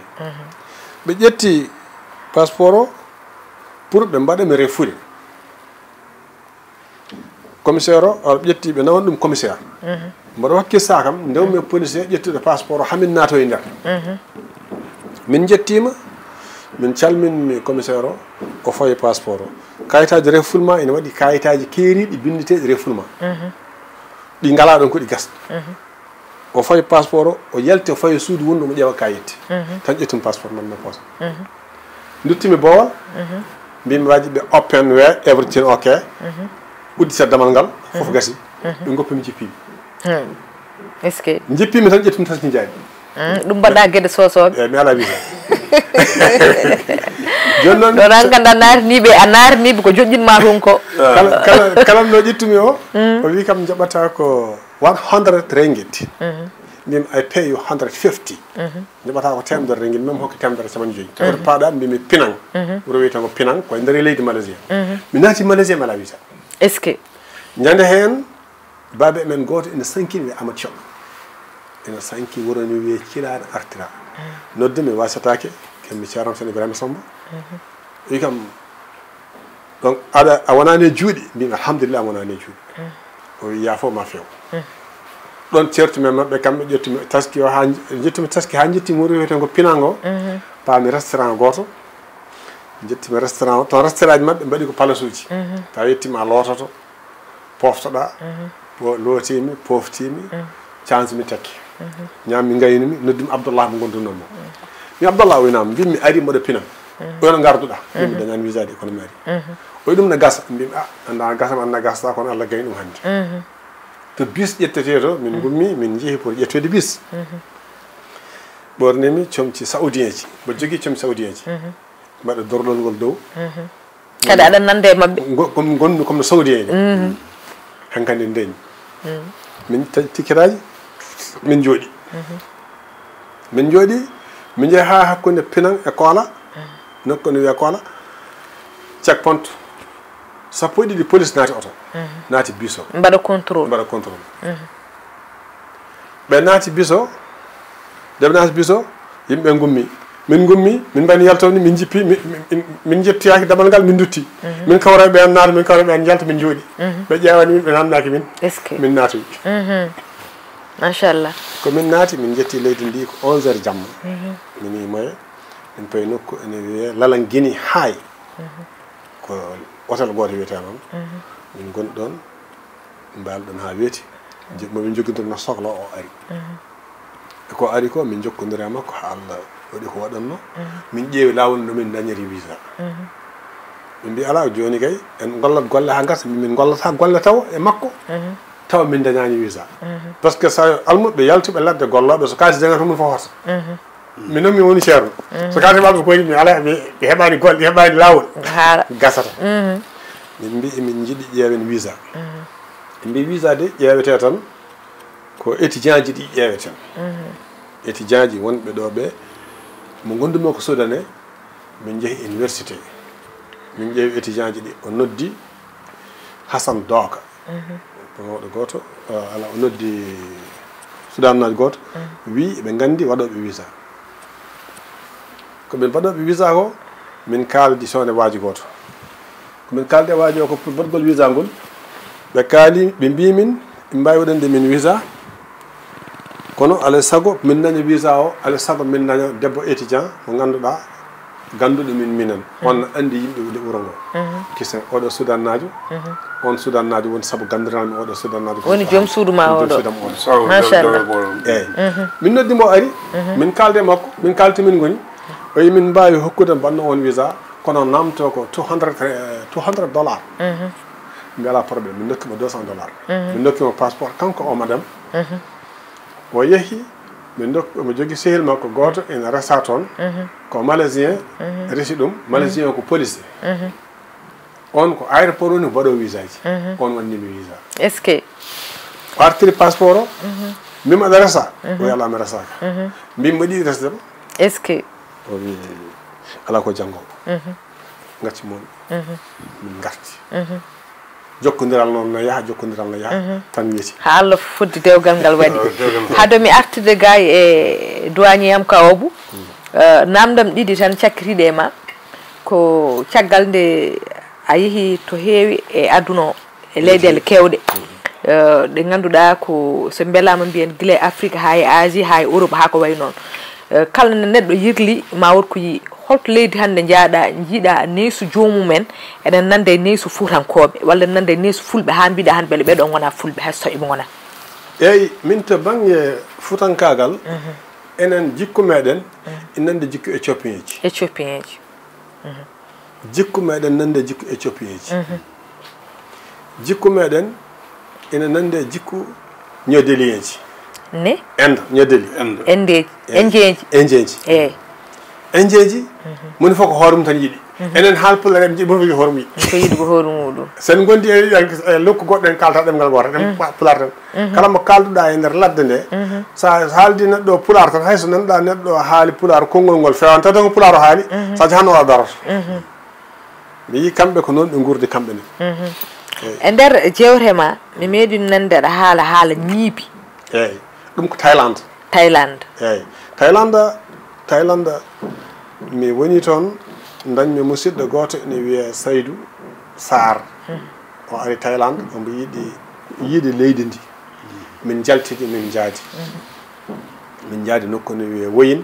Ɓe ƴetti passeport o pour ɓe mbaɗa mi refoulé. Commissaire o, o ƴetti, ɓe nawani ɗum commissaire. Mboɗo wakki saakam, ndewmi e policier ƴettude passeport o, hamin naato e nder. Min njettiima, min calminmi commissaire o, o fawi passeport o. Kayitaaji refoulement ina waɗi kayitaaji keeriiɗi binndeteeɗi refoulement. Ɗi ngalaa ɗoon ko ɗi gasɗi. O fawi passeport o, o yalti, o fawi suudu wondu omo ƴeewa kayit. Tan ƴettumi passeport man no posa. Nduttimi bowal, mbimi waji ɓe open we, everything okay. Uddita damal ngal, fof gasi. Ɓe ngoppi mi jippimi. Est-ce que? Jippimi tan, ƴettumi taski jaabi. Ɗum mbaɗa geɗe sosoɓe. Eeyi, mi alaa visa. Jooni noon ɗo tan ganda naarniiɓe, a naarniiɓe ko joƴƴinma toon ko. Kala, kala, kala no ƴettumi o, o wi kam jaɓata ko one hundred ringgit. Mbimi, I pay you hundred fifty. Jaɓata ko teemedere ringgit, même hokke teemedere capanɗe joyi. Tawi ko paaɗa, mbimi Penang. Wuro wiyetee ko Penang, ko e nder leydi Malaysia. Mi naati Malaysia, mi alaa visa. Est-ce que? Ñande heen, baabe men gooto ina sankini, wiyee Amat Sow. Ina sanki wuro ni, wiyee Cilaane artira. Nodde mi, wasataake, ken mi Ceerno Seydi Ibrahima Samba. Wi kam, donc, aɗa, a wonaani e juuɗe? Mbimi, alhamdulillah, mi wonaani e juuɗe. O wi, yaafo ma few. Ɗoon ceertumi e maɓɓe, kamɓe ƴettumi taski o haa, ƴettumi taski haa njettimi wuro wiyetee ko Penang o. Paami restaurant gooto. Njettimi restaurant o. Toon restaurant ji maɓɓe mbaɗi ko palasuuji. Tawa yettima a loototo, poftoɗa, po-, lootimi, poftimi, cansimi tekki. Ñaammi, ngaynumi, noddumi Abdallah mo ngondunoo mo. Mi Abdallah, o wi naam, mbimi ari mboɗo Penang. O wi no ngarduɗa? Mbimi dañaani visa de, kono mi ari. O wi ɗum ne gasa, mbimi a, anda gasa, anda gasa, kono Allah gayni ɗum hannde. To bus ƴettetee to, min ngummi, min njehi pour ƴettoyde bus. Ɓornimi comci saoudien ji, mboɗo jogii comci saoudien ji. Mbaɗa dorlol ngol dow. Kadi aɗa nanda e maɓɓe. Ngo-, comme ngonmi comme no saoudien ji. Hankadi ndeñi. Min taƴi tikketaaji, Min njooɗi. Min njooɗi, min njehi haa hakkunde Pinan e Koola, nokku no wiyee Koola, checkpoint sappo e ɗiɗi police naati oto, naati biso, mbaɗa contrôle. Mbaɗa contrôle. Ɓe naati biso, nde ɓe naati biso, yimɓe ngummi. Min ngummi, min mbayni yaltowni, min njippi, min, min, min, min njettoyaaki damal ngal, min ndutti. Min kawra ɓe naata, min kawra ɓe njalta, min njooɗi. Ɓe ƴeewani min, ɓe naatnaaki min. Est-ce que? Min naatoyi. Machallah. Ko min naati, min njetti leydi ndi ko onze heures jamma. Min yimoye, min payi nokku ene wiyee Lalangini High. Ko hôtel gooto wiyetee noon. Min ngoni ɗoon, mbaali ɗoon haa weeti. Je-, mo min njogindirno sokla o ari. E ko ari ko, min njokkondiri e makko haa Allah waɗi ko waɗanno. Min ƴeewi laawol no min dañiri visa. Min mbi, "Alaa, jooni kay, en ngollat golle haa ngasa." Min ngollata golle taw e makko, taw min dañaani visa. Parce que so almuɓɓe yaltuɓe ladde gollooɓe, so kaalis dañata mum fof hoto. Min noon mi woni ceerno. So kaalis heɓaama ko mi alaa, mi, mi heɓaani golle, mi heɓaani laawol. Haara. Gasata. Min mbi, "Min njiɗi ƴeewen visa." Min mbi, "Visa de ƴeewete tan ko étudiant ji ɗi ƴeeweten." Étudiant ji wonɓe ɗo ɓe, mo ngondumi ko Sudanais, min njehi université. Min ƴeewi étudiant ji ɗi, o noddi Hassan Doka. Ko mawɗo gooto, eh, ala, o noddi Sudannajo gooto, wi ɓe nganndi waɗooɓe visa. Ko ɓen waɗooɓe visa ko, min kaaldi soone waaji gooto. Ko min kaaldi e waaji o ko pour baɗgol visa ngol. Ɓe kaali, ɓe mbii min, ɓe mbaawi waɗande min visa. Kono alay sago min daña visa o, alay sago min daña debbo étudiant mo ngannduɗaa gannduɗo min minen. On no anndi yimɓe wuli wuro ngo. Kisen oɗo Sudannajo, on Sudannajo woni sabu ganndiranmi oɗo Sudannajo. Woni joom suudu ma oɗo. Joom suudu am oɗo. Machallah. Eyi. Min noddi mo ari, min kaalde makko, min kaalti min ngoni. O yi min mbaawi hokkude mbanno on visa, kono namto ko two hundred, eh, two hundred dollars. Mi alaa problème, min nokki mo deux cents dollars. Min nokki mo passeport, kanko o madame. O yehi, min ndokki, omo jogi sehil makko gooto ene resa toon. Ko malaisien resi ɗum. Malaisien o ko policier. On ko aéroport woni mbaɗo visa ji. On wanni mi visa. Est-ce que? O artiri passeport o, mbimi aɗa resa? O wi alaa mi resaaka. Mbimi mbaɗi resde ma. Est-ce que? O wi alaa ko janngo. Ngacci mon. Min ngarti. Jokkondiral noon no yaha, jokkondiral no yaha, tan weeti. Haa Allah fodde dewgal ngal waɗi. Hade mi artude gay e douanier am ka obu, eh, namdam ɗiɗi tan cakkitiiɗe e ma. Ko caggal nde a yehi to heewi e aduna o, e leyɗeele keewɗe. Eh, ɗe ngannduɗaa ko, so mbelaama mbiyen, gila e Afrique haa e Asie, haa e Europe, haa ko wayi noon. Eh, kala nde neɗɗo yirli, ma wot ko yii. Holto leydi hannde njaaɗa, njiiɗa neesu joomum en, enen nande e neesu fuutankooɓe, walla nande e neesu fulɓe, haa mbiɗa han mbele ɓeɗo ngona fulɓe, hay so iɓe ngona? Eyi, min to bannge fuutankaagal, enen jikku meɗen, ina nande jikku éthiopien ji. Éthiopien ji. Jikku meɗen nande jikku éthiopien ji. Jikku meɗen ina nande jikku New Delhi en ji. Ne? Inde, New Delhi. Inde. Indeji. Eyi. Indien ji. Indien ji. Eyi. Indien ji, moni fof ko hoore mum tan yiɗi. Enen haal pulaar en jiɗi, moni fof ko hoore mum yiɗi. Ko yiɗi ko hoore muɗum. Sen ngondi e, e nokku goɗɗo en kalta ɗemngal gooto, ɗem pulaar tan. Kala mo kalduɗa e nder ladde nde, sa haaldi neɗɗo pulaar tan, hay so nanɗa neɗɗo haali pulaar, konngol ngol fewan, taw ko pulaar o haali, sa jahan o a daroto. Mi yii kamɓe ko noon ɓe nguurdi kamɓe ne. E nder jewte ma, mi meeɗi nande aɗa haala haala ñiibi. Eyi, ɗum ko Thaïlande. Thaïlande. Eyi, Thaïlande, Thaïlande, mi woni toon, dañmi musidɗo gooto ene wiyee Saydou Sarr. O ari Thaïlande, omo yiɗi yiide leydi ndi. Min njaltidi, min njaadi. Min njaadi nokku no wiyee Woyin.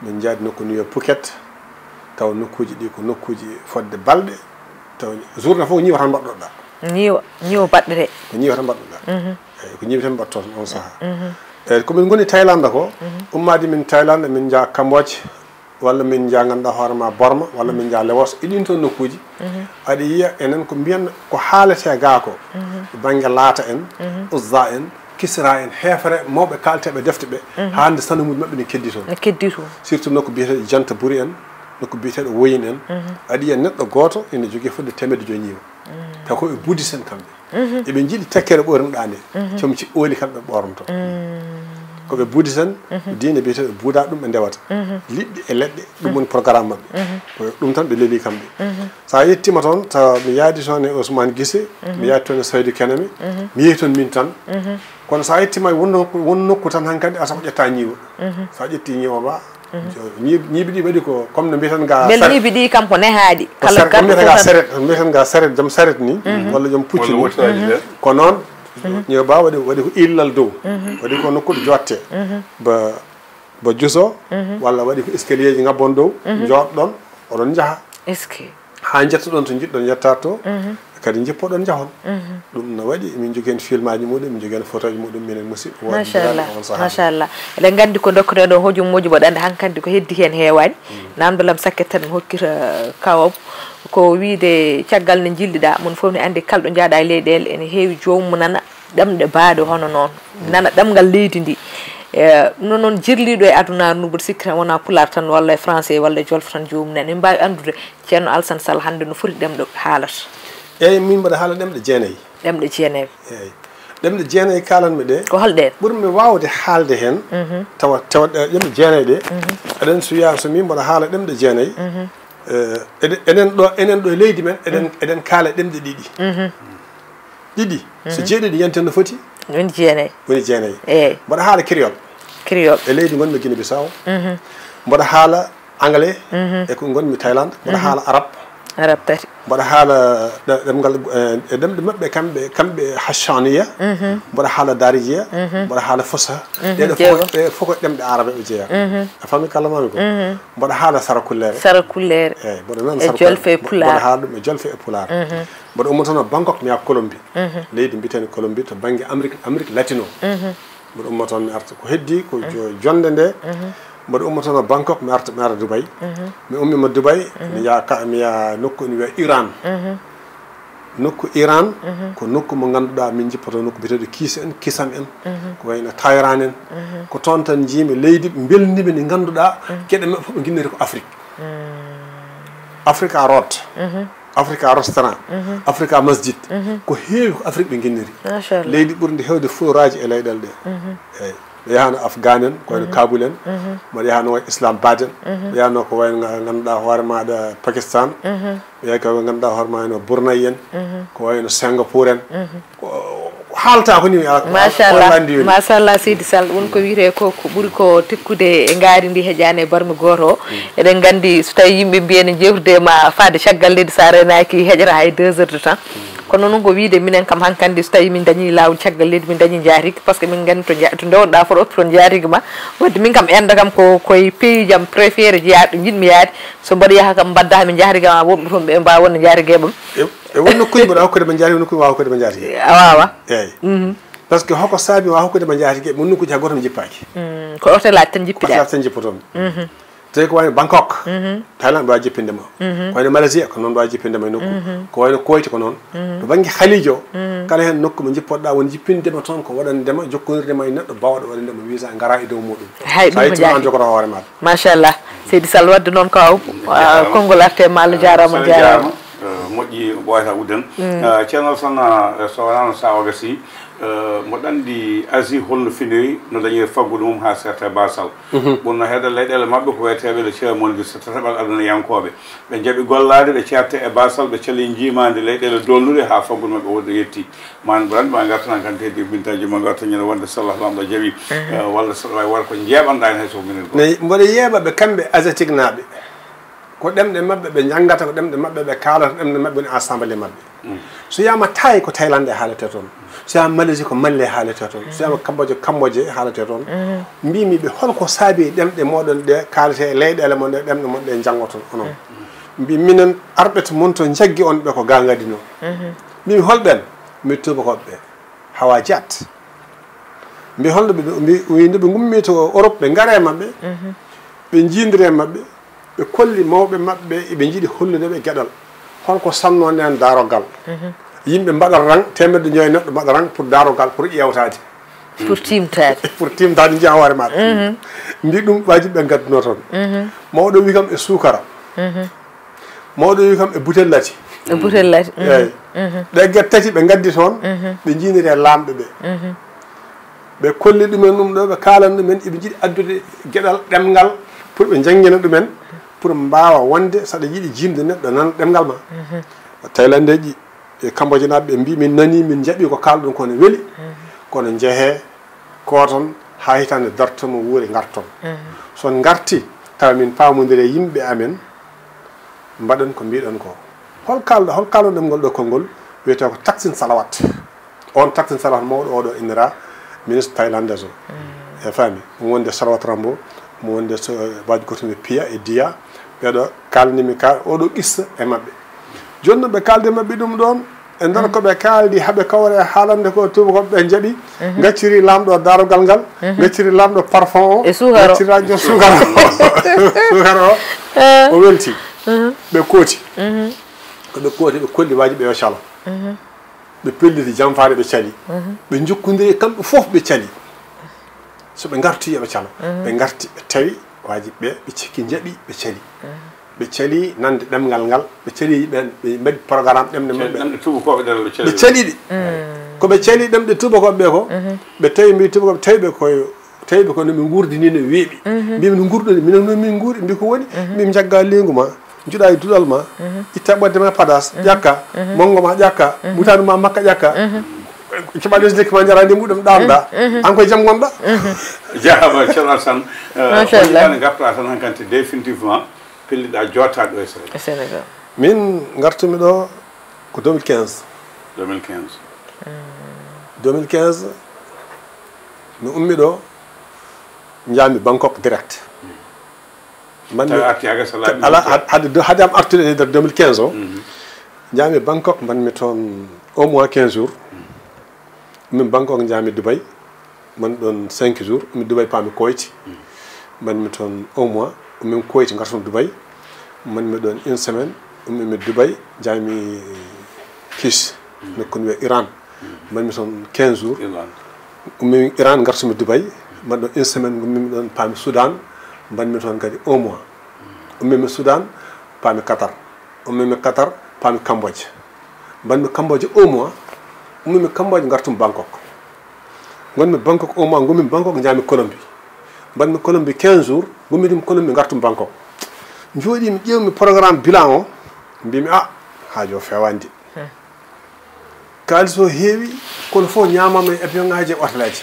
Min njaadi nokku no wiyee Phuket. Taw nokkuuji ɗi ko nokkuuji fodde balɗe. Taw journée fof ko ñiiwa tan mbaɗɗoɗaa. Ñiiwa, ñiiwa baɗɗere. Ko ñiiwa tan mbaɗɗoɗaa. Eyi, ko ñiiwa tan mbaɗto on sahaa. Eyi, ko min ngoni Thaïlande ko, ummaade min Thaïlande, min njaha Cambodge, walla min njaha ngannduɗaa hoore ma Borma, walla min njaha Laos, e ɗin toon nokkuuji. Aɗa yiya enen ko mbiyan ko haaletee gaa ko, bannge Laata en, Uzza en, Kisra en, heefere mawɓe kaalteeɓe defte ɓe, haa hannde sanamuuji maɓɓe ne keddi toon. Ne keddi toon. Surtout nokku biyeteeɗo Janta Buri en, nokku biyeteeɗo Woyin en. Aɗa yiya neɗɗo gooto ene jogii fodde teemedde joyi ñiiwa. Taw ko ɓe buddhist en kamɓe. Eɓe njiɗi tekkere ɓoornoɗaa nde. Comci ooli kamɓe ɓoornoto. Ko ɓe buudita tan, diine mbiyetee ɓe buuda ɗum, ɓe ndewata. Liɗɗi e leɗɗe, ɗum woni programme maɓɓe. Ko ɗum tan ɓe leli kamɓe. So a yettiima toon, tawa mi yaadi toon e Ousmane Guissé, mi yaadi toon e Saydou Kename, mi yehi toon min tan. Kono so a yettiima e won nokku, won nokku tan hankadi, a tawa ko ƴetta ñiiwa. So a ƴetti ñiiwa ma, ñiib-, ñiibi ɗi waɗi ko, comme no mbiyaten ga Mbel saret. Ñiibi ɗi kam ko nehaaɗi. Ko Kala saret, comme garɗo mbiyeten ga fof tan. Saret, mbiyeten ga saret, joom saret ni, walla joom pucci ni. Ko noon, ñiiwa ba waɗi, waɗi ko illal dow. Waɗi ko nokkude jotte. Ba, ba juso, walla waɗi ko escalier ji ngabbon dow, jooɗɗon, oɗon njaha. Est-ce que? Haa njettoɗon to njiɗɗon yettaade to, kadi njippoɗon njahon. Ɗum no waɗi, min njogii heen filmaaji muɗum, min njogii heen photoji muɗum, minen musidɓe wonɓe Machallah, on sahaa. Machallah. Eɗen nganndi ko ndokkunoɗon hojumooji mboɗo anndi hankadi ko heddi heen heewaani. Namdal am sakkete tan mi hokkita kaw am. Ko wiyde caggal nde njilliɗaa, mon fof ne anndi kala ɗo njaaɗa e leyɗeele ene heewi joomum nana ɗemɗe baaɗe hono noon. Nana ɗemngal leydi ndi. E, no noon jirliiɗo e aduna ndu mboɗo sikki tan wonaa pulaar tan walla e français walla e jolof tan joomum nana. Min mbaawi anndude Ceerno Alassane Sall hannde no foti ɗemɗe haalata? Eeyi, min mboɗo haala ɗemɗe jeenayi. Ɗemɗe jeenayi. Eeyi. Ɗemɗe jeenayi kaalanmi ɗe. Ko hol ɗeen? Ɓurmi waawde haalde heen, tawa, tawa, eh, ɗemɗe jeenayi ɗe. Aɗen so wiyaa so min mboɗo haala ɗemɗe jeenayi, eh, eɗen, enen ɗo, enen ɗo e leydi men, eɗen, eɗen kaala ɗemɗe ɗiɗi. Ɗiɗi. So jeeɗiɗi yanten no foti? Woni jeenayi. Woni jeenayi. Eeyi. Mboɗo haala créole. Créole. E leydi ngonmi Guinée Bissau. Mboɗo haala anglais, e ko ngonmi Thaïlande, mboɗo haala arab. Arab tati. Mboɗo haala ɗe-, ɗemngal, eh, e ɗemɗe maɓɓe kamɓe, kamɓe Hassaniya. Mboɗo haala Darija, mboɗo haala Fusha. Ɗeɗo fof, jeego. Ɗe fof ko ɗemɗe arabe ɓe jeeya. A faami kalamaami ko? Mboɗo haala Sarakullere. Sarakullere. Eeyi, mboɗo nan E Sarakullere. Jolfe e Pulaar. Mboɗo haala ɗum e Jolfe e Pulaar. Mboɗo ummotono Bangkok, mi yaha Colombie. Leydi mbiyeteeɗo Colombie to bannge Amérique, Amérique latino. Mboɗo umma toon mi arta ko heddi ko jo-, jonnde nde. Mboɗo umma toon Bangkok, mi arta, mi ara Dubai. Mi ummiima Dubai, mi yaha ka, mi yaha nokku ene wiyee Iran. Nokku Iran ko nokku mo ngannduɗaa min njippoto nokku biyeteeɗo Kiis en, Kisam en, ko wayno Tayran en. Ko toon tan njiimi leydi mbelndi ndi ngannduɗaa geɗe maɓɓe fof ɓe nginniri ko Afrique. Africa Road. Africa Restaurant, Africa Masjid, ko heewi ko Afrique ɓe nginniri. Machallah. Leydi ɓurndi heewde floraaji e leyɗeele ɗe. Eeyi. Ɓe yahano Afghan en, ko wayno Kabul en. Mboɗo yahano wayi Islamabad en. Ɓe yahano ko wayno nga-, ngannduɗaa hoore maaɗa Pakistan. Ɓe yahi ko ngannduɗaa hoore maaɗa no Brunei en. Ko wayno Singapore en. Ko, ko haalta ko ni, ala ko Machallah, Hollande woni. Machallah, Seydi Sall, won ko wiyetee ko, ko ɓuri ko tekkude e ngaari ndi heƴaani e barmi gooto o. Eɗen nganndi so tawii yimɓe mbiyi ene njeewtida e ma faade caggal leydi, so a reenaaki heƴata hay deux heures de temps. Kono noon ko wiyde minen kam hankadi so tawii min ndañii laawol caggal leydi, min ndañii njaatigi, par ce que min nganndi to nja-, to ndewnoɗaa fof ɗo oppi toon njaatigi ma. Wadde min kam endo kam ko koye pays jam préféré jeyaa ɗo njiɗmi yaade. So mboɗo yaha kam mbaddaa mi njaatigi ma, woɓɓe toon ɓe mbaawa wonde njaatigi e ɓam. E, e won nokkuuji mboɗo hokkude ma njaatigi, nokkuuji ma hokkude ma njaatigi. A waawa. Eeyi. Par ce que hoko saabi wa hokkude ma njaatigi, mon nokkuuji hay gooto mi jippaaki. Mm, ko hôtel aji tan Ko hôtel aji tan jippotoon. Tawi ko wayno Bangkok, Thailand, mbawa jippinde ma. Ko wayno Malaysia, ko noon mbawa jippinde ma e nokku. Ko wayno Kuwait, ko noon. To bannge Khalijo, kala heen nokku mo jippoɗa woni jippinde ma toon, ko waɗande ma, jokkondirde ma e neɗɗo bawɗo waɗande ma visa, ngara e dow muɗum. Hay ɗum ko an jogoro hoore ma. Machallah. Seydi Sall, wadde noon ko aw, ah, konngol arte ma, Allah jaaraama, jaaraama. Eh, moƴƴi, ɓooyata udden. Eh, Ceerno Alassane, eh, so wonano sa o gasi, eh, mboɗo anndi Asie holno finiri, no dañiri faggudu mum haa serta e Basal. Ɓurno heede leyɗeele maɓɓe ko wiyeteeɓe le tiers monde, so tataɓal aduna yankooɓe. Ɓe njaɓi gollaade, ɓe ceerte e Basal, ɓe cali njiimaandi leyɗeele dolnuɗe haa faggudu maɓɓe wonde yetti. Man brand ma ngartan kan teddi bintaji ma ngartan ñande wonde sallah lamɗo jaɓi. Eh, walla saɗa wawi wara ko jeeɓanɗa hen hay so minen ko. Ne mboɗo yeeɓa ɓe kamɓe asiatique naaɓe. Ko ɗemɗe maɓɓe ɓe njanngata, ko ɗemɗe maɓɓe ɓe kaalata, ɗemɗe maɓɓe woni assemblée maɓɓe. So wiyama Thaï ko Thaïlande e haalete toon. So wiyama Malaisie ko Malais e haalete toon. So wiyama Cambodge, Cambodge e haalete toon. Mbimi ɓe holko saabi ɗemɗe moɗon ɗe kaalete e leyɗele mon ɗe, ɗemɗe mon ɗe njanngoton onon. Mbi minen arɓe to mon to jaggi on ɓe ko ga ngadino. Mbimi holɓen? Mbi tubakoɓe ɓe. Hawa jaat. Mbi holno ɓe, mbi wiyde ɓe ngummi to Europe ɓe ngare maɓɓe. Ɓe jiidire maɓɓe. Ɓe kolli mawɓe maɓɓe eɓe njiɗi hollude ɓe geɗal. Holko sanno nden daroggal? Yimɓe mbaɗa rang, teemedde joyi neɗɗo mbaɗa rang pour daroggal, pour ƴeewtaade. Pour tiimtaade. Pour tiimtaade njiya hoore maɓɓe. Mbi ɗum wajibi ɓe ngadduno toon. Mawɗo wi kam e suukara. Mawɗo wi kam e butel lati. E butel lati. Eeyi. Ɗe get tati ɓe ngaddi toon, ɓe jiiniri e laamɓe ɓe. Ɓe kolli ɗumen ɗum ɗo, ɓe kaalani ɗumen iɓe njiɗi addude geɗal ɗemngal pour ɓe njanngina ɗumen, pour mbaawa wonde saɗa yiɗi jiimde neɗɗo nan ɗemngal ma. Thaïlandais ji e Cambodge naaɓe ɓe mbi min nani, min njaɓi ko kaalɗon ko ne weli, kono njehee kooton haa hitaande darto mo wuuri ngarton. So on ngarti tawa min paamondiri e yimɓe amen, mbaɗen ko mbiɗon ko. Hol kaalɗo, hol kaalɗon ɗemngal ɗo konngol? Wiyetee ko taksin salawat. On taksin salawat mawɗo oɗo innira ministre thaïlandais o. E faami? Mo wonde Salawat Rambo, mo wonde so baaji goto mi piya e diya. Ɓeɗo kaalnimi ka oɗo qissa e maɓɓe. Jooni noon ɓe kaaldi maɓɓe ɗum ɗoon, e nder ko ɓe kaaldi haɓe kawre e haalande ko tubakoɓe ɓe njaɓi, gacciri lamɗo darogal ngal, gacciri lamɗo parfum o, e suukar o, gacciri radio suukar o. Suukar o. O welti. Ɓe kooti. Ko ɓe kooti, ɓe kolli waaji ɓe yo calo. Ɓe pelliti jamfaade, ɓe cali. Ɓe njokkondiri kamɓe fof, ɓe cali. So ɓe ngarti, yo ɓe calo. Ɓe ngarti, ɓe tawi waaji ɓe, ɓe cikki njaɓi, ɓe cali. Ɓe cali nande ɗemngal ngal, ɓe cali ɓe, ɓe mbaɗi programme ɗemɗe maɓɓe. Ɗemɗe tuubakooɓe ɗe ɓe cali. Ɓe cali ɗi. Ko ɓe cali ɗemɗe tuubakooɓe ɓe ko, ɓe tawi mbi tuubakooɓe, tawi ɓe koye, tawi ɓe ko no ɓe nguurdi ni no weeɓi. Mbi no nguurɗon, minen no min nguuri, mbi ko woni, mbi jagga leygu ma, njuɗa e duɗal ma, itta ɓodde ma padas, ƴakka, monngo ma ƴakka, butaali ma makka ƴakka. Keɓa les lekki ma njara ndi mbuɗum ɗamɗa. An koye jam ngonɗa. Jaaraama, Ceerno Alassane. Machallah. Ko yiɗaani ngartoɗaa tan hankante définitivement, pelliɗaa jooɗtaade ɗo e Sénégal? E Sénégal. Min ngartumi ɗo ko deux mille quinze. Deux mille quinze. Deux mille quinze, mi ummi ɗo, njaami Bangkok direct. Mbanmi, tawi arti ha gasa laaɓi ala, ɗum. Had-, hade, hade am artude e nder deux mille quinze o, njaami Bangkok, mbanmi toon un mois, quinze jours. Min Bangkok njaami Dubai, mbanmi ɗoon cinq jours. Ummi Dubai, paami Kuwait, mbanmi toon un mois. Ummi Kuwait, ngartumi Dubai, mbanmi ɗoon une semaine. Ummi Dubai, njaami Kish, nokku no wiyee Iran. Mbanmi toon quinze jours. Iran. Ummi Iran, ngartumi Dubai, mbanmi ɗoon une semaine, ngummimi ɗoon, paami Soudan, mbanmi toon kadi un mois. Ummimi Soudan, paami Qatar. Ummimi Qatar, paami Cambodge. Mbanmi Cambodge un mois, ummimi Cambodge, ngartumi Bangkok. Ngonmi Bangkok un mois, ngummimi Bangkok, njaami Colombie. Mbanmi Colombie quinze jours, ngummimi Colombie, ngartumi Bangkok. Njooɗimi, ƴeewmi programme bilan o, mbimi, "Ah, haaju o feewaani de." Kaalis o heewi, kono fof ñaamaama e avion ŋaaji e otelaaji.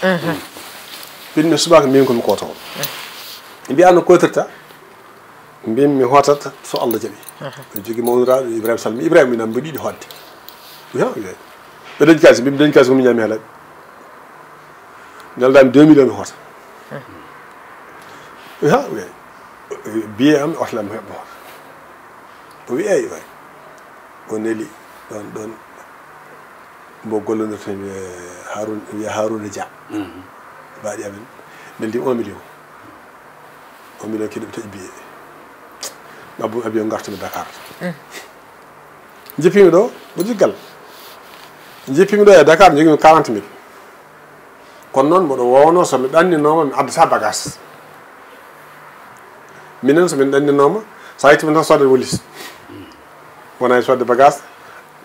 Mbimi subaka min ko mi kootoowo. Mbiya no kootirta, mbimi mi hootata so Allah jaɓi. Mbiɗo jogii mawniraaɗo Ibrahima Sall. Ibrahima, min mbiɗo yiɗi hootde. Wi ha, wi. Ɓe dañi kaalis, mbimi dañi kaalis ko mi ñaami haalaaɓe. Neldaami deux millions mi hoota. Wi ha, wi. Billet am, otel am heɓ mi hoota. O wi, "Eey, waay." O neli ɗoon, ɗoon mbo gollondirten, wiyee Harouna, wiyee Harouna Dia. Baaɗi amen. Neldi un million. Un million kadi ɓe taƴi billet. Ngabbu avion, ngartumi Dakar. Jippimi ɗo, mbo jiggal. Jippimi ɗo e Dakar, njogimi quarante mille. Kono noon mboɗo woowno, so mi ɗanninooma, mi addata bagage. Minen so min ɗanninooma, so a yettii min tan soodat walis. Wona e soodde bagage,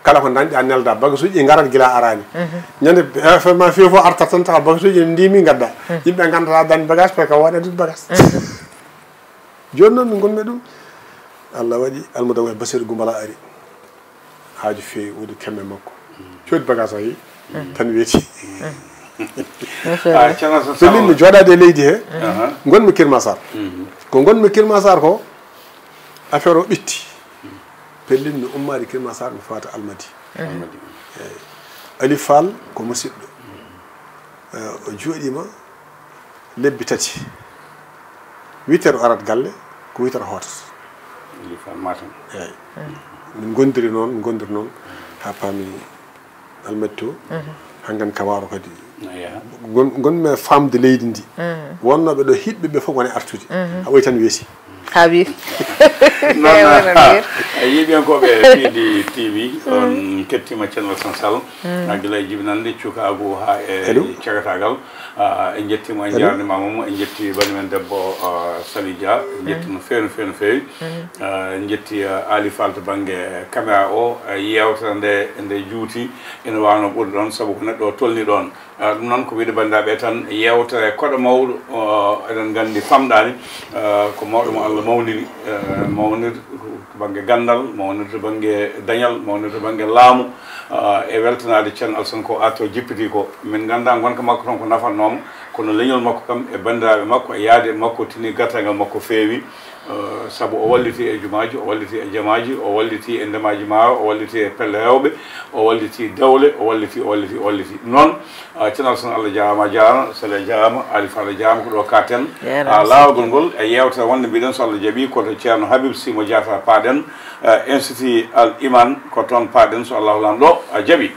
kala ko dañɗa nelda, bagage uji ɗi ngarat gila a araani. Ñande, eh, ma fiyo fof artat tan tawa bagage uji ɗi ndimi ngadda. Yimɓe nganndataa dañde bagage, parce que a waɗa addude bagage. Jooni noon min ngonmi ɗum, Allah waɗi Almudaw e Basiru Gumbala ari. Haaju feewi, woodi kemme makko. Coodi bagage o tan weeti. Machallah. Ah, Ceerno Sall. Pellinmi jooɗaade e leydi he. Ngonmi Kirmasar. Ko ngonmi Kirmasar ko, affaire o ɓitti. Pellinmi ummaade Kirmasar, mi faata Almadi. Almadi. Eey. Ali Fall ko musidɗo. Eh, o jooɗiima lebbi tati. Huit heures o arat galle, ko huit heures o hootata. Eey. Min ngondiri noon, min ngondiri noon, haa paami Almadi to. Hankan kam waro kadi. Ngon-, ngonmi e faamde leydi ndi. Wonnooɓe ɗo hiɗɓe ɓe fof wona e artude. A ɓooyi tan weesi. Habib. Noon, eey, wona a, biir. A yiiɓiyankooɓe P D T V, on kettiima Ceerno Alassane Sall. A gila e jibinannde, cukaagu haa e cagatagal. A, en njettiima, en njaarniima mo, en njetti bani men debbo, a, Sali Dia. En njetti no feewi, no feewi, no feewi. A, en njetti, a, Ali Fall to bannge caméra o, a, yeewtere nde, nde juuti, ene waawno ɓurde ɗoon, sabu ko neɗɗo o tolni ɗoon. Ah, ɗum noon ko wiyde banndiraaɓe tan, yeewtere koɗo mawɗo, ah, eɗen nganndi famɗaani, ah, ko mawɗo mo Allah mawnini, ah, mawnir to bannge ganndal, mawnir to bannge dañal, mawnir to bannge laamu, ah, e weltanaade Ceerno Alassane ko arto jippiti ko. Min nganndaa ngonka makko toon ko nafatnoo mo, kono leñol makko kam e banndiraaɓe makko e yaade makko tini gartagal makko feewi. Eh, sabu o walliti e jumaaji, o walliti e jamaaji, o walliti e ndemaaji maaro, o walliti e pelle rewɓe, o walliti dewle, o walliti, o walliti, o walliti. Noon, ah, Ceerno Alassane, Allah jaaraama, a jaaraama, Sele jaaraama, Ali Fall jaaraama, ko ɗo kaaten. Jaaraama, ah, laawol ngol e yeewtere wonde mbiɗen so Allah jaɓi ko to Ceerno Habib Sy mo Jaafar paaɗen, eh, Institut Al Iman ko toon paaɗen so Allahu Laamɗo, ah, jaɓi.